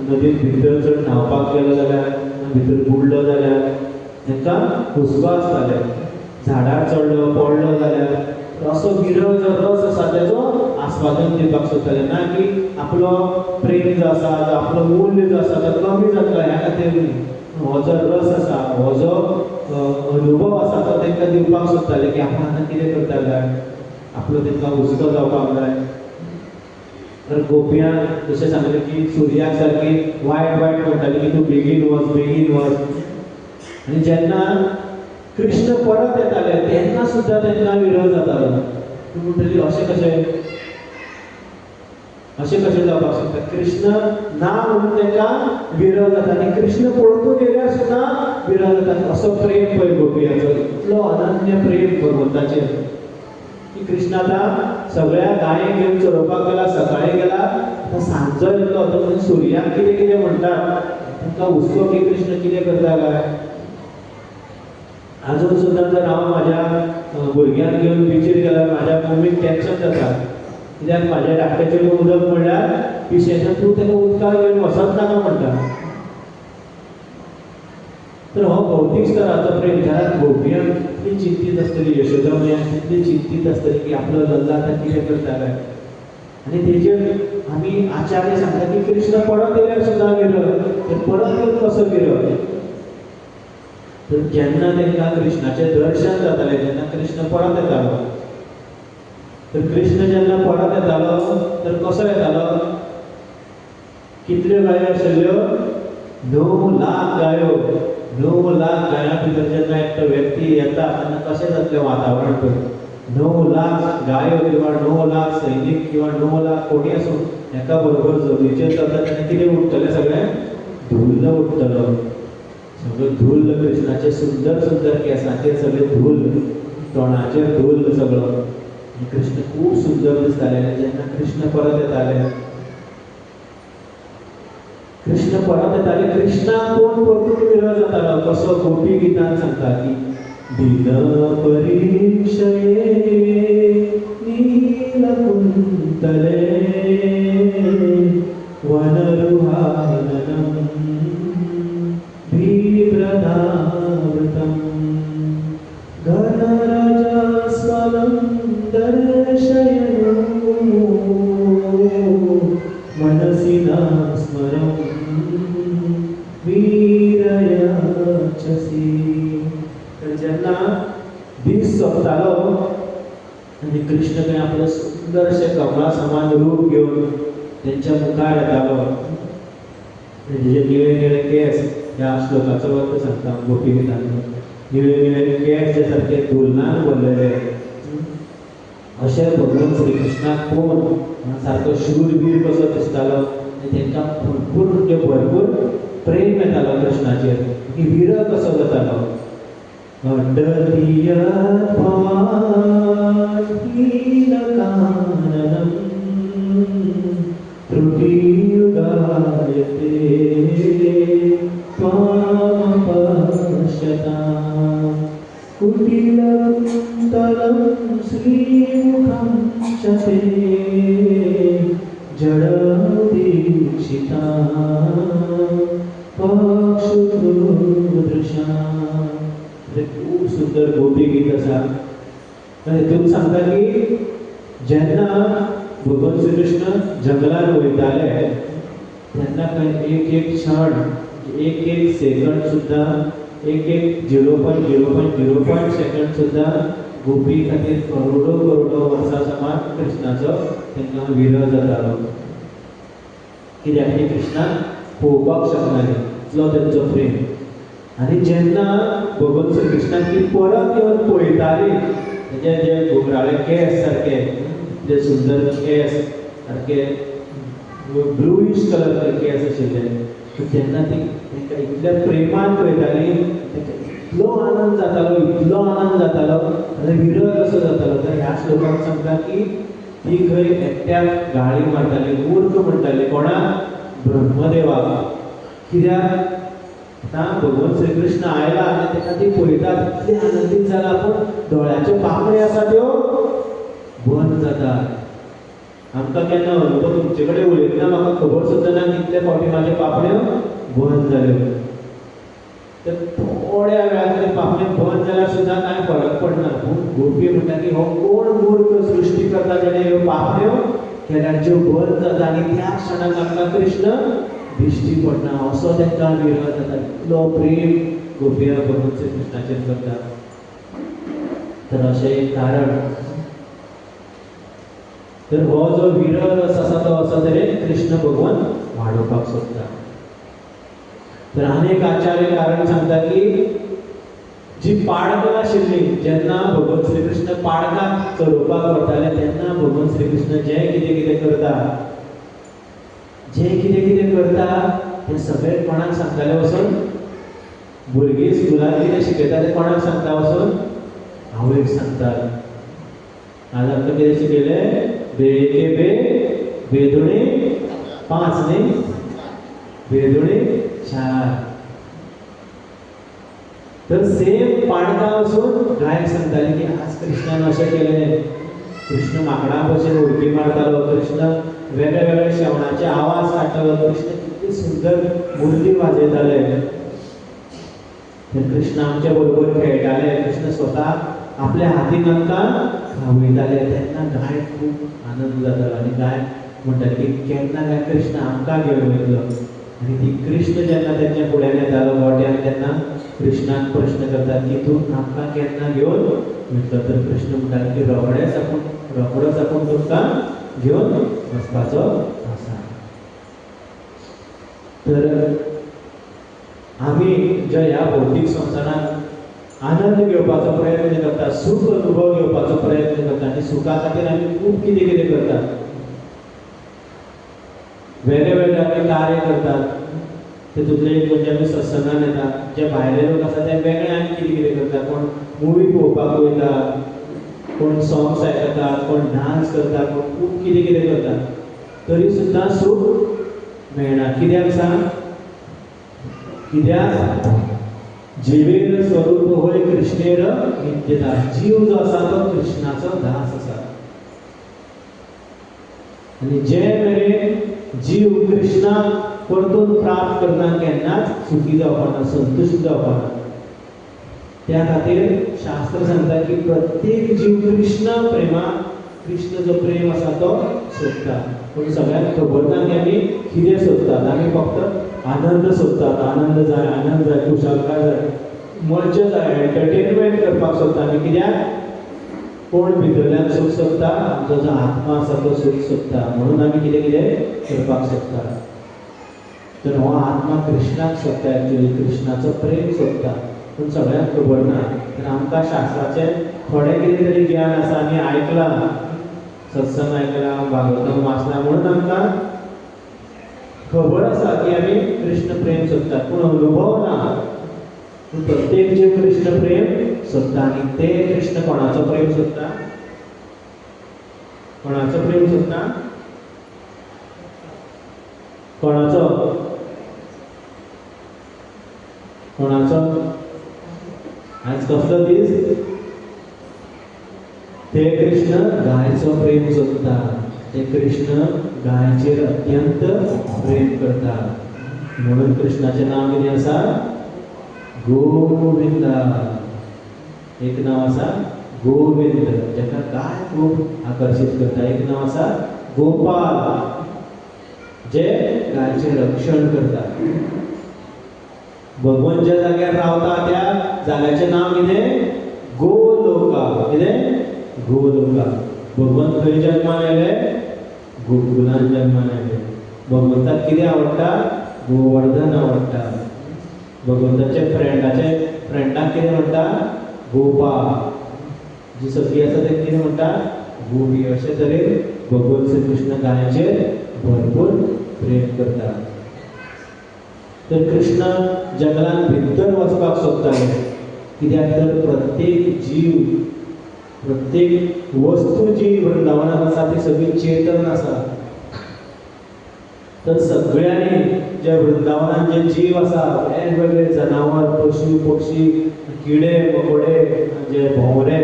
नदीन भितर चड न्हांवपाक गेलो जाल्यार, भितर बुडलो जाल्यार तांकां हुस्को आसताले. झाडार चडलो पडलो जाल्यार असो विरह जो रस आसा तेजो आस्वादन दिवपाक सोदताले, ना की आपलो प्रेम जो आसा, जो आपलो मूल्य जो आसा तो कमी जातलो ह्या खातीर न्ही. हो जो रस आसा, हो जो अनुभव आसा तो तांकां दिवपाक सोदताले की आपण आतां कितें करता काय, आपलो तांकां हुस्को जावपाक जाय. तर गोपयांक जशें सांगलें की सुर्याक सारकी वायट वायट म्हणटाली की तूं बेगीन वच, बेगीन वच. आनी जेन्ना कृष्ण परत येताले तेन्ना सुद्दां तांकां विरह जातालो. तूं म्हणटली अशें कशें, अशें कशें जावपाक शकता, कृष्ण ना म्हणून तांकां विरह जाता आनी कृष्ण परतून येयल्यार सुद्दां विरह जाता. असो प्रेम पळय गोपयांचो, इतलो अनन्य प्रेम भगवंताचेर की कृष्ण आतां सगळ्या गायेक घेवन चरोवपाक गेला, सकाळीं गेला, आतां सांजो येतलो तो सुर्याक कितें कितें म्हणटात, तांकां हुस्को की कृष्ण कितें करता काय. आजून सुद्दां जर हांव म्हाज्या भुरग्यांक घेवन बिचीर गेल्यार म्हाज्या मम्मीक टेन्शन जाता, कित्याक म्हाज्या धाकट्याचें उदक म्हणल्यार पिशें, तूं ताका उदकाक घेवन वचत नाका म्हणटा. तर हो भौतीक स्तराचो प्रेम. घरात गोपयांक इतली चिंतीत आसतली, यशोदा मैया तितली चिंतीत आसतली की आपलो लल्ला आतां कितें करता काय. आनी तेजेर आमी आचार्य सांगता की कृष्ण परत येयल्यार सुद्दां विरह, तर परत येवन कसो विरह. तर जेन्ना तांकां कृष्णाचें दर्शन जातालें, जेन्ना कृष्ण परत येतालो, तर कृष्ण जेन्ना परत येतालो तर कसो येतालो, कितल्यो गायो आशिल्ल्यो, 9 लाख गायो. 9 लाख गायां भितर जेन्ना एकटो व्यक्ती येता तेन्ना कशें जातलें वातावरण पळय. 9 लाख गायो किंवा 9 लाख सैनीक किंवा 9 लाख कोणी आसूं एका बरोबर जमनीचेर चलता तेन्ना कितें उडटलें, सगळें धुल्ल उडटलो, सगळें धुल्ल. कृष्णाचे सुंदर सुंदर केंसाचेर सगळें धुल्ल, तोंडाचेर धुल्ल सगळो. कृष्ण खूब सुंदर दिसताले. आनी जेन्ना कृष्ण परत येताले, कृष्ण परत येताले, कृष्णाक कोण परतून विरह जातालो. कसो गोपी गितान सांगता की दीन परिक्षये नीलकुंतले वनरुहाननं बिभ्रदावृतं घनरजस्वलं दर्शयनु मनसि न स्मरं वीरयाचसि. तर जेन्ना दीस सोंपतालो आनी कृष्ण थंय आपलें सुंदर अशें कमळा समान रूप घेवन तेंच्या मुखार येतालो. तेजे निळे निळे केंस, ह्या श्लोकाचो अर्थ सांगता गोपी गितांतलो, निळे निळे केंस जे सारके धुल्लान भरलेले अशें भगवान श्रीकृष्णाक पळोवन सारको शूरवीर कसो दिसतालो आनी तांकां भरपूर म्हणजे भरपूर प्रेम येतालो कृष्णाचेर, की विरह कसो जातालो. त्रुटियुगायते त्वामपश्यतां कुटिलकुन्तलं श्रीमुखं च ते जडदीक्षितां पक्षुदृशां. खूब सुंदर गोपी गीत आसा. हेतून सांगता की जेन्ना भगवान श्रीकृष्ण जंगलान वयताले तेन्ना खंय एक एक क्षण, एक एक सेकंड सुद्दां, एक एक 0.0.05 सेकंड सुद्दां गोपी खातीर करोडो करोडो वर्सां समान कृष्णाचो तांकां विरह जातालो. कित्याक ती कृष्णाक पळोवपाक शकनाली, इतलो तेंचो प्रेम. आनी जेन्ना भगवान श्रीकृष्णाक ती परत येवन पळयताली, तेजे जे घुंगराळे केंस सारके, जे सुंदर केंस सारके ब्लुईश कलर केंस आशिल्ले, तेन्ना ती तांकां इतल्या प्रेमान पळयताली, तांकां इतलो आनंद जातालो, इतलो आनंद जातालो आनी विरह कसो जातालो. तर ह्या श्लोकान सांगता की ती खंय एकट्याक गाळी मारताली, मूर्ख म्हणटाली. कोणाक? ब्रह्मदेवाक. कित्याक आतां भगवान श्रीकृष्ण आयला आनी ताका ती पळयतात, इतली आनंदीत जाला, पूण दोळ्याच्यो पापण्यो आसा त्यो बंद जातात. आमकां केन्ना अनुभव, तुमचे कडेन उलयतना म्हाका खबर सुद्दां ना कितले फावटी म्हाज्यो पापण्यो बंद जाल्यो. तर थोड्या वेळा खातीर पापण्यो बंद जाल्यार सुद्दां कांय फरक पडना. पूण गोपी म्हणटा की हो कोण मूर्ख सृश्टी करता जेणे ह्यो पापण्यो केल्यार ज्यो बंद जाता आनी त्या क्षणाक आमकां कृष्ण दिश्टी पडना, असो तांकां विरह जाता. इतलो प्रेम गोपिया भगवान श्रीकृष्णाचेर करता. तर अशें एक कारण. तर हो जो विरह रस आसा तो असो तरेन कृष्ण भगवान वाडोवपाक सोदता. तर आनी एक आचार्य कारण सांगता की जी पाडकां आशिल्ली, जेन्ना भगवान श्रीकृष्ण पाडकां चरोवपाक वताले तेन्ना भगवान श्रीकृष्ण जें कितें कितें करता, जें कितें कितें करता तें सगळें कोणाक सांगताले वचून? भुरगीं स्कुलान कितें शिकयता तें कोणाक सांगता वचून? आवयक सांगतात. आज आमकां कितें शिकयलें? बे एके बे, बेदुणे 5 न्ही, बेदुणे 4. तर सेम पाडकां वचून गायक सांगताली की आज कृष्णान अशें केलें, कृष्ण माकडां भशेन उडकी मारतालो, कृष्ण वेगळे वेगळे शेवणाचे आवाज काडटालो, कृष्ण कितली सुंदर मुरली वाजयताले, कृष्ण आमच्या बरोबर खेळटाले, कृष्ण स्वता आपल्या हातीन आमकां खावयताले. तेन्ना गायक खूब आनंद जातालो आनी गाय म्हणटाली की केन्ना काय कृष्ण आमकां घेवन वयतलो. आनी ती कृष्ण जेन्ना तेंच्या फुड्यान येतालो गोट्यान, तेन्ना कृष्णान प्रश्न करतात की तूं आमकां केन्ना घेवन वयतलो? तर कृष्ण म्हणटाले की रोखडेच आपूण, रोखडोच आपूण तुमकां घेवन वचपाचो आसा. तर आमी जे ह्या भौतीक संवसारांत आनंद घेवपाचो प्रयत्न करता, सूख अनुभव घेवपाचो प्रयत्न करता आनी सुखा खातीर आमी खूब कितें कितें करतात, वेगळे वेगळे आमी कार्य करतात. तितूंतलें एक म्हणजे आमी सत्संगान येता, जे भायले लोक आसा ते वेगळे आनी कितें कितें करता. कोण मुवी पळोवपाक वयता, कोण सॉंग्स आयकता, कोण डांस करता, कोण खूब कितें कितें करता, तरी सुद्दां सूख मेळना. कित्याक सांग? कित्याक जिवेर स्वरूप होय कृष्णेर नित्यदास. जीव जो आसा तो कृष्णाचो दास आसा आनी जे मेरेन जीव कृष्णाक परतून प्राप्त करना केन्नाच सुखी जावपाना, संतुश्ट जावपाना. त्या खातीर शास्त्र सांगता की प्रत्येक जीव कृष्ण प्रेमा, कृष्ण जो प्रेम आसा तो सोदता. पूण सगळ्यांक खबर ना की आमी कितें सोदतात. आमी फक्त आनंद सोदतात, आनंद जाय, आनंद जाय, खुशालकाय जाय. मज्जा जाय, एंटरटेनमेंट करपाक सोदता आमी. कित्याक कोण भितरल्यान सूख सोदता, आमचो जो आत्मा आसा तो सूख सोदता, म्हणून आमी कितें कितें करपाक सोदता. तर हो आत्मा कृष्णाक सोदता, एक्चुली कृष्णाचो प्रेम सोदता, पूण सगळ्यांक खबर ना. तर आमकां शास्त्राचें थोडें कितें तरी ज्ञान आसा, आमी आयकलां, सत्संग आयकला, भागवतम वाचलां, म्हणून आमकां खबर आसा की आमी कृष्ण प्रेम सोदतात, पूण अनुभव ना. पूण प्रत्येक जीव कृष्ण प्रेम सोदता. आनी ते कृष्ण कोणाचो प्रेम सोदता? कोणाचो प्रेम सोदता? कोणाचो? कोणाचो? आज कसलो दीस? ते कृष्ण गायचो प्रेम सोदता. ते कृष्ण गायचेर अत्यंत प्रेम करता, म्हणून कृष्णाचें नांव कितें आसा? गोविंदा. एक नांव आसा गोविंद, जाका गाय खूब आकर्शीत करता. एक नांव आसा गोपाल, जे गायचें रक्षण करता. भगवान ज्या जाग्यार रावता त्या जाग्याचें नांव कितें? गोलोका. कितें? गोलोका. भगवान खंय जल्मान आयले? गोकुलान जल्मान आयले. भगवंताक कितें आवडटा? गोवर्धन आवडटा. भगवंताचे फ्रेंडाक कितें म्हणटा? गोपा. जी सगळी आसा ते कितें म्हणटा? गोपी. अशे तरेन भगवान श्री कृष्ण गायचेर भरपूर प्रेम करता. तर कृष्ण जंगलान भितर वचपाक सोदताले, कित्याक तर प्रत्येक जीव, प्रत्येक वस्तू जी वृंदावनात आसा ती सगळी चेतन आसा. तर सगळ्यांनी जे वृंदावनात जे जीव आसा, वेगवेगळे जनावर, पशु पक्षी, किडे मकोडे, जे भोंवरे,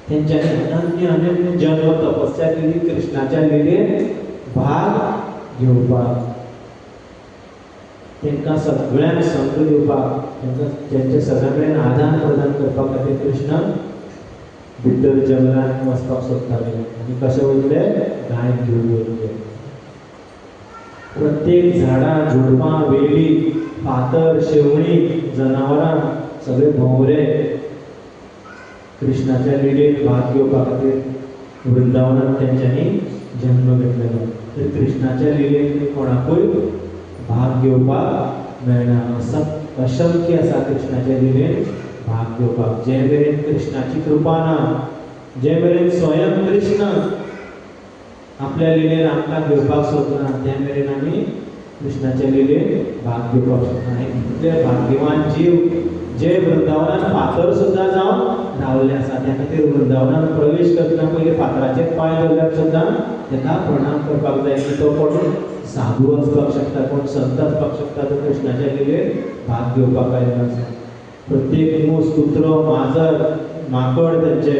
तेंच्यांनी अनन्य अनन्य जन्म तपस्या केली कृष्णाच्या लिलेन भाग घेवपाक, तांकां सगळ्यांक संग दिवपाक, तांकां तेंच्या सगळ्यां कडेन आदान प्रदान करपा खातीर कृष्ण भितर जंगलान वचपाक सोदताले. आनी कशें वयतले? गायक घेवन वयतले. प्रत्येक झाडां, झुडपां, वेली, फातर, शेवणीं, जनावरां, सगळे भोंवरे कृष्णाच्या लिलेन भाग घेवपा खातीर वृंदावनात तेंच्यांनी जन्म घेतलेलो. तर कृष्णाच्या लिलेन कोणाकूय भाग घेवपाक मेळना, अशक्य आसा कृष्णाच्या लिलेन भाग घेवपाक. जे मेरेन कृष्णाची कृपा ना, जे मेरेन स्वयं कृष्ण आपल्या लिलेन आमकां घेवपाक सोदना, ते मेरेन आमी कृष्णाच्या लिलेन भाग घेवपाक शकना. हे कितले भाग्यवान जीव जे वृंदावनात फातर सुद्दां जावन रावल्ले आसा. त्या खातीर वृंदावनात प्रवेश करतना पयलीं फातराचेर पांय दवरल्यार सुद्दां ताका प्रणाम करपाक जाय की तो कोण साधू आसपाक शकता, कोण संत आसपाक शकता, तो कृष्णाच्या लिलेन भाग घेवपाक आयिल्लो आसा. प्रत्येक मूस, कुत्रो, माजर, माकड, तेंचे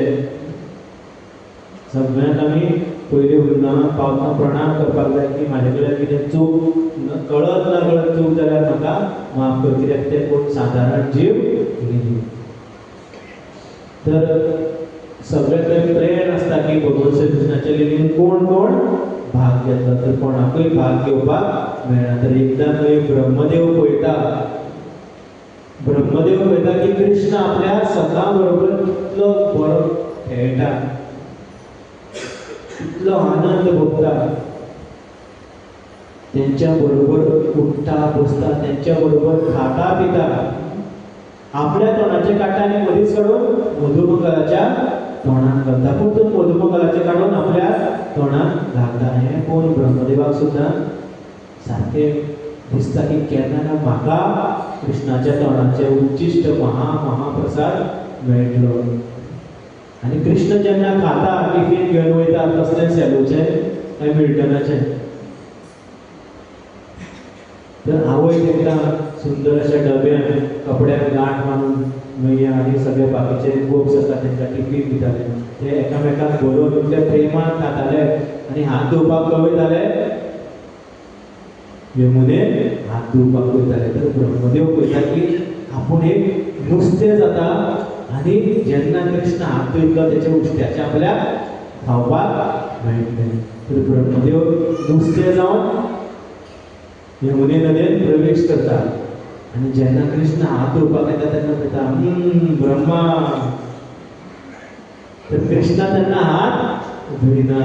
सगळ्यांक आमी पयलीं वृंदावनात पावतना प्रणाम करपाक जाय की म्हाजे कडल्यान कितें चूक कळत ना कळत चूक जाल्यार म्हाका माफ कर, कित्याक ते कोण सादारण जीव न्ही. तर सगळे थंय प्रेम आसता की भगवान श्री कृष्णाच्या लिलेन कोण कोण भाग घेतला, तर कोणाकूय भाग घेवपाक मेळना. तर एकदां थंय ब्रह्मदेव पळयता, ब्रह्मदेव पळयता की कृष्ण आपल्या सखा बरोबर कितलो बरो खेळटा, कितलो आनंद भोगता, तेंच्या बरोबर उठ्ठा बसता, तेंच्या बरोबर खाता पिता, आपल्या तोंडाचे काडटा आनी मदींच काडून मधुमंगलाच्या तोंडान घालता, पूण तो मधुमंगलाचे काडून आपल्या तोंडान घालता. हें पळोवन ब्रह्मदेवाक सुद्दां सारकें दिसता की केन्ना ना म्हाका कृष्णाच्या तोंडाचे उच्चिश्ट महा महाप्रसाद मेळटलो. आनी कृष्ण जेन्ना खाता, टिफीन घेवन वयता, कसलें सेलोचें काय मिल्टनाचें, तर आवय तांकां सुंदर अशा डब्यान कपड्याक गांठ बांदून मैया आनी सगळे बाकीचे गोप्स आसता तांकां टिफीन दिताले. ते एकामेकांक बरोवन इतले प्रेमान खाताले आनी हात धुवपाक खंय वयताले? यमुनेन हात धुवपाक वयताले. तर ब्रह्मदेव पळयता की आपूण एक नुस्तें जाता आनी जेन्ना कृष्ण हात धुयतलो तेच्या उश्ट्याचें आपल्याक खावपाक मेळटलें. तर ब्रह्मदेव नुस्तें जावन यमुने नदयेन प्रवेश करता आनी जेन्ना कृष्ण हात धुवपाक येता तेन्ना पळयता ब्रह्मा. तर कृष्णा तेन्ना हात धुयना.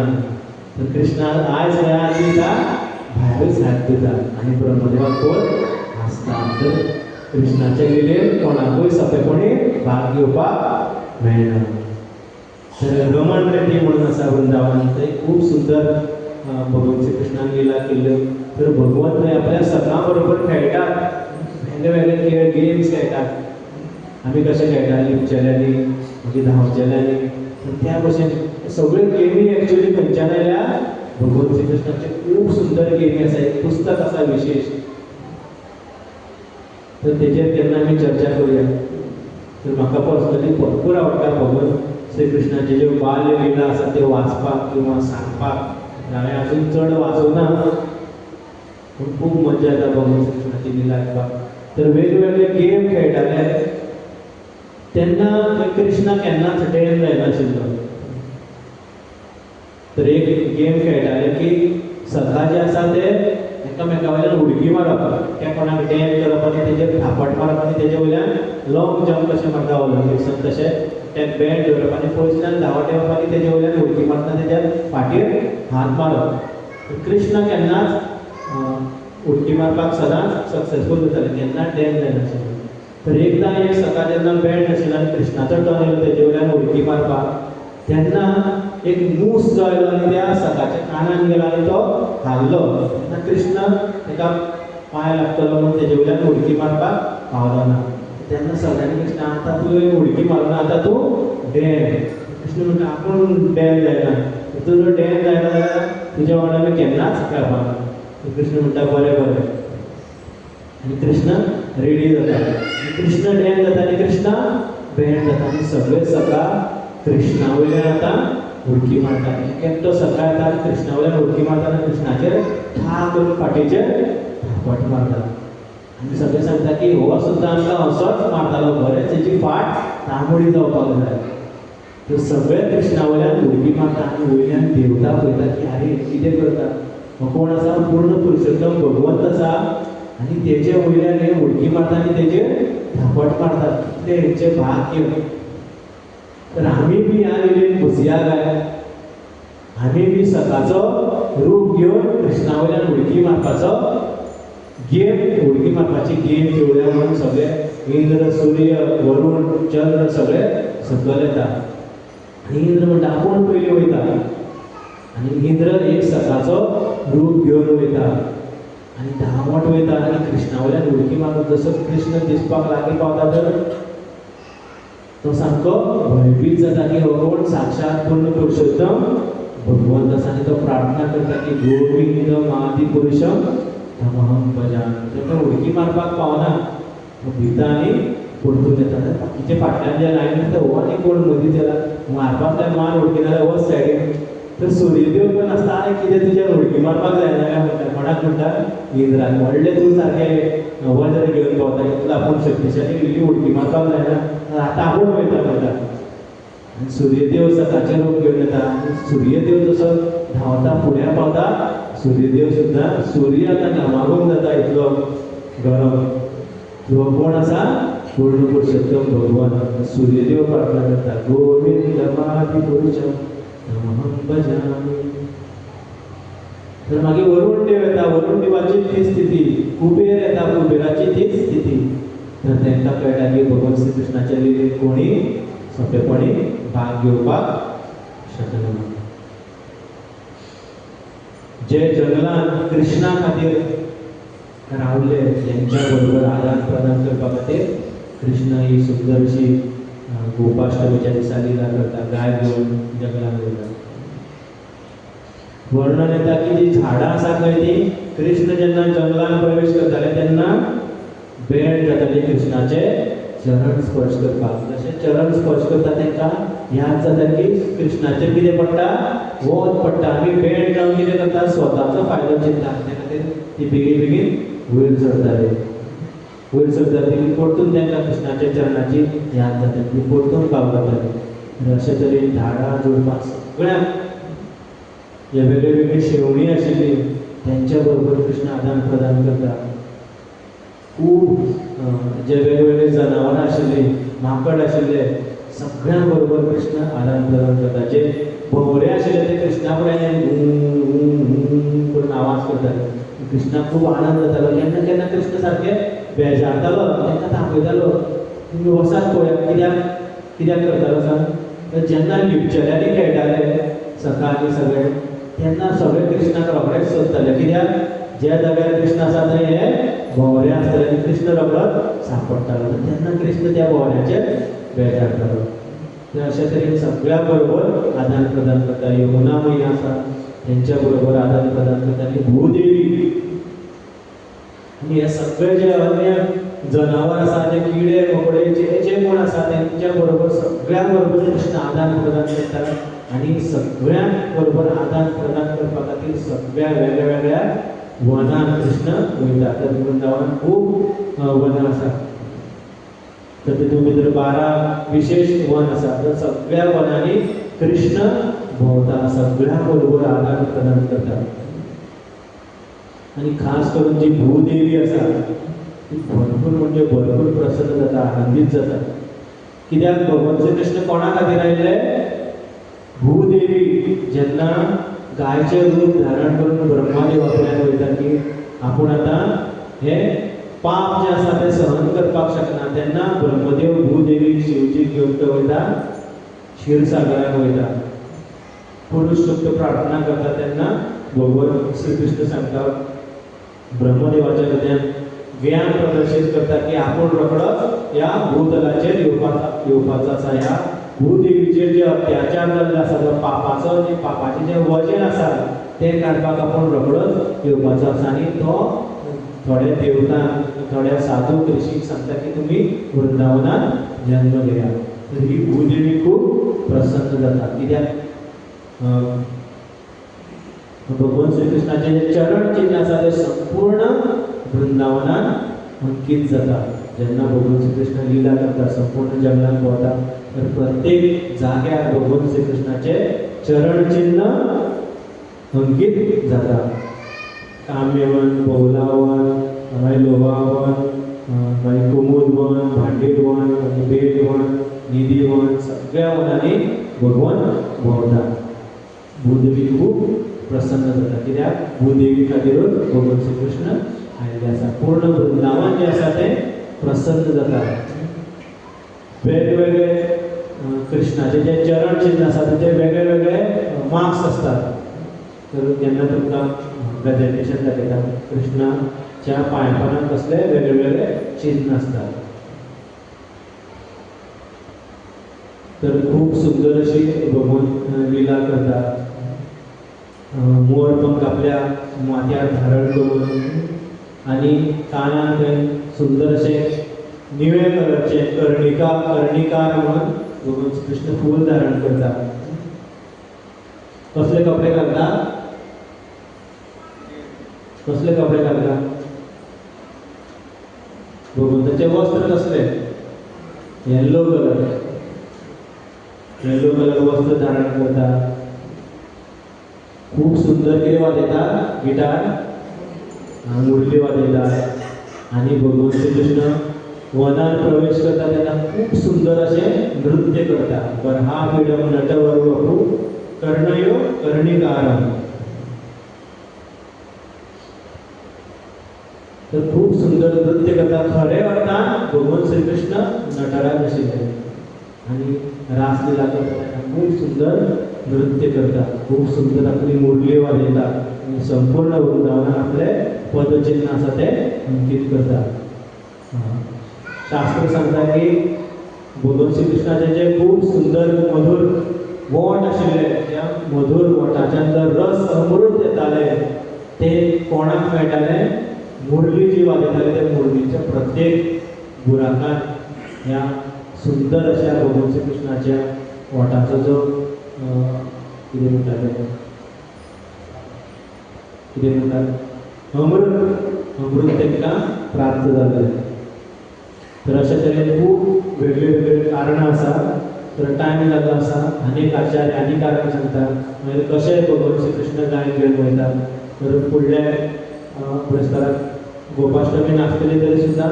तर कृष्णा आयज खंय हात धुयता? भायरूच हात धुता आनी ब्रह्मदेवाक पळोवन हांसता. तर कृष्णाच्या लिलेन कोणाकूय सोंपेपणी भाग घेवपाक मेळना. तर रमण रेड्डी म्हणून आसा वृंदावन, थंय खूब सुंदर भगवंत श्री कृष्णान लिला केल्ल्यो. तर भगवंत थंय आपल्या सकां बरोबर खेळटात, वेगळे वेगळे खेळ गेम्स खेळटात. आमी कशें खेळटा लिपचेल्यांनी, मागीर धांवचेल्यांनी, त्या भशेन सगळ्यो गेमी एक्चुअली खंयच्यान आयल्या? भगवंत श्री कृष्णाचे खूब सुंदर गेमी आसा. एक पुस्तक आसा विशेश, तर तेजेर केन्ना आमी चर्चा करुया. तर म्हाका पर्सनली भरपूर आवडटा भगवंत श्री कृष्णाचे ज्यो बाल्य लिला आसा त्यो वाचपाक किंवा सांगपाक. हांवें अजून चड वाचूंक ना, पूण खूब मजा येता भगवंत श्री कृष्णाची लिला आयकपाक. तर वेगवेगळे गेम खेळटाले तेन्ना कृष्णा केन्नाच डॅन जायनाशिल्लो. तर एक गेम खेळटाले की सखा जे आसा ते एकामेका वयल्यान उडकी मारप, त्या कोणाक डॅन करप आनी तेजेर थापट मारप आनी तेजे वयल्यान लॉंग जंप कशें मारता ऑलिम्पिक्सान तशें ते बॅट दवरप आनी पयसल्यान धांवत येवप आनी तेजे वयल्यान उडकी मारतना तेज्या फाटीर हात मारप. कृष्णा केन्नाच उडकी मारपाक सदांच सक्सेसफूल जाताले, केन्नाच डॅन जायनाशिल्लो. तर एकदां एक सकाळ जेन्ना बॅट नाशिल्लो आनी कृष्णाचो टर्न येयलो तेजे वयल्यान उडकी मारपाक, तेन्ना एक मूस जो आयलो आनी त्या सकाळच्या कानान गेलो आनी तो हारलो. तेन्ना कृष्ण ताका पांय लागतलो म्हणून तेजे वयल्यान उडकी मारपाक पावलो ना. तेन्ना सगळ्यांनी कृष्णा आतां तुवें उडकी मारना, आतां तूं डॅन. कृष्ण म्हणटा आपूण डॅन जायना, तूं जर डॅन जायना जाल्यार तुज्या वांगडा आमी केन्नाच खेळपाक ना. कृष्ण म्हणटा बरें बरें. आनी कृष्ण रेडी जाता. कृष्ण डॅन जाता आनी कृष्णा बॅन जाता आनी सगळे सकाळ कृष्णा वयल्यान आतां उडकी मारता. एकटो सकाळ येता आनी कृष्णा वयल्यान उडकी मारता आनी कृष्णाचेर ठा करून फाटीचेर थापट मारता. आनी सगळे सांगता की हो सुद्दां आमकां असोच मारतालो, बरेंच तेजी फाट तांबडी जावपाक जाय. तर सगळे कृष्णा वयल्यान उडकी मारता आनी वयल्यान देवता पळयता की आरे कितें करता, हो कोण आसा? पूर्ण पुरुषोत्तम भगवंत आसा आनी तेजे वयल्यान हे उडकी मारता आनी तेजेर थापट मारता. कितलें हेंचें भाग्य. तर आमी बी ह्या लिलेन बसया काय? आमी बी सकाळचो रूप घेवन कृष्णा वयल्यान उडकी मारपाचो गेम, उडकी मारपाची गेम खेळुया म्हणून सगळे इंद्र, सूर्य, वरुण, चंद्र सगळे सकयल येता. आनी इंद्र म्हणटा आपूण पयलीं वयता. आनी इंद्र एक सकाळचो रूप घेवन वयता आनी धांवट वयता आनी कृष्णा वयल्यान उडकी मारून जसो कृष्ण दिसपाक लागीं पावता तर तो सामको भयभीत जाता की हो कोण? साक्षात पूर्ण पुरुषोत्तम भगवंत आसा. आनी तो प्रार्थना करता की गोविंद आदि पुरुषम तमहं भजामि. ताका उडकी मारपाक पावना, तो भिता आनी परतून येता. बाकीचे फाटल्यान जे लायन आसता हो आनी कोण मदींच येला मारपाक जाय, मार उडकी नाजाल्यार वच सायडीन. तर सूर्यदेव पण आसता आनी कितें तुज्यान उडकी मारपाक जायना काय म्हणटा. कोणाक म्हणटा? इंद्राक. व्हडलें तूं सारकें वज्र घेवन भोंवता, इतलो आपूण शक्तिशाली, इल्ली उडकी मारपाक जायना, आतां आपूण वयता म्हणटा. आनी सूर्यदेव सकाळचें रूप घेवन येता आनी सूर्यदेव जसो धांवता फुड्यां पावता, सूर्यदेव सुद्दां सूर्य आतां घामाघूम जाता इतलो गरम. तो कोण आसा? पूर्ण पुरुषोत्तम भगवान. सूर्यदेव प्रार्थना करता गोविंद आदि पुरुषम तमहं भजामि. तर मागीर वरुण देव येता, वरुण देवाची ती स्थिती, कुबेर येता, कुबेराची तीच स्थिती. तर तांकां कळटा की भगवान श्री कृष्णाच्या लिलेन कोणी सोंपेपणी भाग घेवपाक शकना. जे जंगलान कृष्णा खातीर रावले तेंच्या बरोबर आदान प्रदान करपा खातीर कृष्ण ही सुंदर अशी गोपाष्टमीच्या दिसा लिला करता, गाय घेवन जंगलान वयता. वर्णन येता की जी झाडां आसा खंय ती कृष्ण जेन्ना जंगलान प्रवेश करताले तेन्ना बेण जाताली कृष्णाचे चरण स्पर्श करपाक. जशें चरण स्पर्श करता तांकां याद जाता की कृष्णाचेर कितें पडटा? वत पडटा. आमी बेण जावन कितें करता? स्वताचो फायदो चिंता. त्या खातीर ती बेगीन बेगीन वयर चडटाले. वयर चडटा ती परतून तांकां कृष्णाच्या चरणाची याद जाता, ती परतून पावताली. अशे तरेन झाडां झुडपां सगळ्यांक जे वेगळे वेगळी शेवणी आशिल्ली तेंच्या बरोबर कृष्ण आदान प्रदान करता. खूब जे वेगवेगळे जनावरां आशिल्लीं, माकड आशिल्ले, सगळ्यां बरोबर कृष्ण आदान प्रदान करता. जे भोंवरे आशिल्ले ते कृष्णा फुड्यान करून आवाज करताले. कृष्णाक खूब आनंद जातालो. केन्ना केन्ना कृष्ण सारके बेजारतालो, तेंकां तापयतालो, तुमी वसात पळयात. कित्याक कित्याक करतालो सांग? तर जेन्ना लिपचेल्यांनी खेळटाले सकाळी सगळे, तेन्ना सगळे कृष्णाक रोखडेच सोदताले. कित्याक ज्या जाग्यार कृष्ण आसा थंय हे भोंवरे आसतले आनी कृष्ण रोखडोच सांपडटालो. तेन्ना कृष्ण त्या भोंवऱ्याचेर बेजारतालो. तर अशे तरेन सगळ्या बरोबर आदान प्रदान करता. यमुना मैया आसा तेंच्या बरोबर आदान प्रदान करता आनी भूदेवी आनी हे सगळे जे अन्य जनावर आसा, जे किडे मकोडे जे जे कोण आसा तेंच्या बरोबर सगळ्यां बरोबर कृष्ण आदान प्रदान करता. आनी सगळ्यां बरोबर आदान प्रदान करपा खातीर सगळ्या वेगळ्या वेगळ्या वनान कृष्ण वयता. तर वृंदावनान खूब वनां आसा, तर तितून भितर 12 विशेष वन आसा. तर सगळ्या वनांनी कृष्ण भोंवता, सगळ्यां बरोबर आदान प्रदान करता. आनी खास करून जी भूदेवी आसा ती भरपूर म्हणजे भरपूर प्रसन्न जाता, आनंदीत जाता. कित्याक भगवान श्री कृष्ण कोणा खातीर आयिल्ले? भूदेवी जेन्ना गायचें रूप धारण करून ब्रह्मादेवा फुड्यान वयता की आपूण आतां हें पाप जें आसा तें सहन करपाक शकना, तेन्ना ब्रह्मदेव भूदेवी शिवजीक घेवन तो वयता, क्षीरसागराक वयता. पुरुष सुक्त प्रार्थना करता तेन्ना भगवान श्रीकृष्ण सांगता ब्रह्मदेवाच्या हृदयान ज्ञान प्रदर्शीत करता की आपूण रोखडोच ह्या भूतलाचेर येवपाचो आसा. ह्या भूदेवीचेर जे अत्याचार जाल्ले आसा, जो पापाचो आनी पापाचें जें वजें आसा तें काडपाक आपूण रोखडोच येवपाचो आसा. आनी तो थोड्या देवतांक, थोड्या साधू ऋषीक सांगता की तुमी वृंदावनात जन्म घेयात. तर ही भूदेवी खूब प्रसन्न जाता. कित्याक भगवान श्रीकृष्णाचें जें चरण चिन्ह आसा तें संपूर्ण वृंदावनात अंकीत जाता. जेन्ना भगवान श्रीकृष्ण लिला करता, संपूर्ण जंगलान भोंवता, तर प्रत्येक जाग्यार भगवान श्रीकृष्णाचें चरण चिन्ह अंकीत जाता. काम्यवन, बौलावन, मागीर लोहावन, मागीर कुमूद वन, भांडीर वन, बेल वन, निधी वन, सगळ्या वनांनी भगवान भोंवता. भूदेवी खूब प्रसन्न जाता. कित्याक भूदेवी खातीरूच भगवान श्रीकृष्ण आयिल्ले आसा. पूर्ण वृंदावन जें आसा तें प्रसन्न जाता. वेगवेगळे कृष्णाचे जे चरण चिन्ह आसा तेचे वेगळे वेगळे मार्क्स आसतात. तर जेन्ना तुमकां प्रेजेंटेशन दाखयता कृष्णाच्या पांयपणाक कसले वेगळे वेगळे चिन्ह आसतात. तर खूब सुंदर अशी भगवान लिला करता. मोरपंख आपल्या माथ्यार धारण करून आनी कानाक थंय सुंदर अशें निळे कलरचें कर्णिकार म्हणून भगवान कृष्ण फूल धारण करता. कसले कपडे घालता? कसले कपडे घालता? भगवंताचे वस्त्र कसले? येल्लो कलर. येल्लो कलर वस्त्र धारण करता. खूब सुंदर कितें वाजयता? गिटार, मुरली वाजयता. आनी भगवान श्रीकृष्ण वनान प्रवेश करता तेन्ना खूब सुंदर अशें नृत्य करता. बर्हापीडम नटवर वपु कर्णयो कर्णिकारम. तर खूब सुंदर नृत्य करता. खरे अर्थान भगवान श्रीकृष्ण नटराज आशिल्ले आनी रासलीला करता तेन्ना खूब सुंदर नृत्य करता, खूब सुंदर आपली मुरली वाजयता आनी संपूर्ण वृंदावनान आपले पदचिन्ह आसा तें अंकीत करता. शास्त्र सांगता की भगवान श्रीकृष्णाचे जे खूब सुंदर मधुर वोंठ आशिल्ले, त्या मधुर वोंठाच्यान जो रस अमृत येताले ते कोणाक मेळटाले? मुरली जी वाजयताले त्या मुरलीच्या प्रत्येक बुराकान ह्या सुंदर अशा भगवान श्रीकृष्णाच्या वोंठाचो जो कितें म्हणटा तें, कितें म्हणटात, अमृत, अमृत तांकां प्राप्त जालें. तर अशे तरेन खूब वेगळे वेगळे कारणां आसा. तर टायम जाल्लो आसा. आनीक आचार्य आनी कारण सांगता मागीर कशें भगवान श्रीकृष्ण गायन घेवन वयता. तर फुडल्या पुरस्काराक गोपाष्टमी नासतली तरी सुद्दां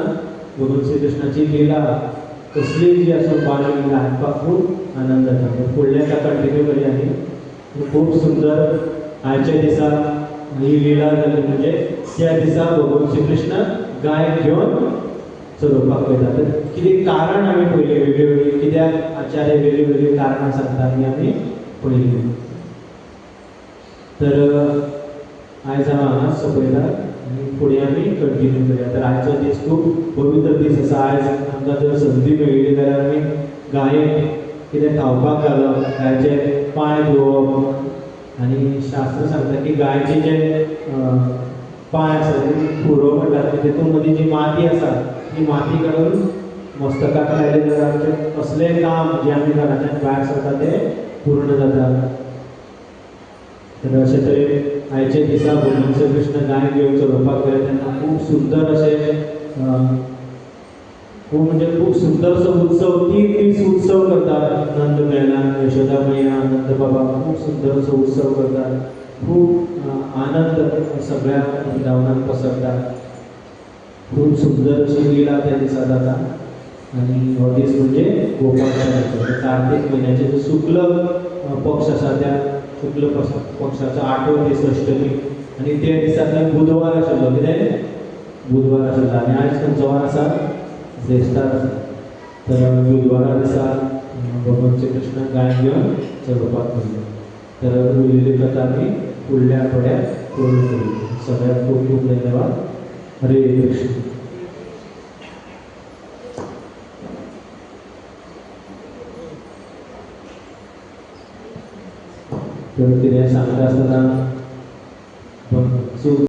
भगवान श्रीकृष्णाची लिला कसली जी आसूं बाल लिला आयकपाक खूब आनंद जाता. फुडल्या एका कंटिन्यू करूया आमी. खूब सुंदर आयच्या दिसा ही लिला जाली म्हणजे त्या दिसा भगवान श्रीकृष्ण गाय घेवन चलोवपाक वयता. तर कितें कारण आमी पळयली वेगळी वेगळी, कित्याक आचार्य वेगळी वेगळी कारणां सांगता ही आमी पळयली. तर आयज हांव हांगाच सोंपयता आनी फुडें आमी कंटिन्यू करूया. तर आयचो दीस खूब पवित्र दीस आसा. आयज आमकां जर संदी मेळिल्ली जाल्यार आमी गायेक कितें खावपाक घालप, गायचे पांय धुवप आनी शास्त्र सांगता की गायचे जे पांय आसा ते खुरो म्हणटात, तेतून मदीं जी माती आसा ती माती काडून मस्तकाक लायली जाल्यार आमचें कसलेंय काम जें आमी घराच्यान भायर सरता तें पूर्ण जाता. तर अशे तरेन आयच्या दिसा भगवान श्रीकृष्ण गाय घेवन चलोवपाक गेले तेन्ना खूब सुंदर अशें खूब म्हणजे खूब सुंदरसो उत्सव, 3 दीस उत्सव करतात. नंद मेळना, यशोदा मैया, नंद बाबा खूब सुंदरसो उत्सव करतात. खूब आनंद सगळ्या वृंदावनात पसरता. खूब सुंदर अशी लिला त्या दिसा जाता. आनी हो दीस म्हणजे गोपाष्टमीचो. कार्तीक म्हयन्याचे जो शुक्ल पक्ष आसा त्या शुक्ल पक्षाचो 8वो दीस अष्टमी आनी त्या दिसा थंय बुधवार आशिल्लो. कितें बुधवार आशिल्लो आनी आयज खंयचो वार आसा? ज्येश्ठार आसा. तर बुधवारा दिसा भगवान श्रीकृष्ण गाय घेवन चलोवपाक गेले. तर उरलेली कथा आमी फुडल्या आठवड्यात पूर्ण करूया. सगळ्यांक खूब खूब धन्यवाद. हरे कृष्ण. तर कितें सांगता आसतना चूक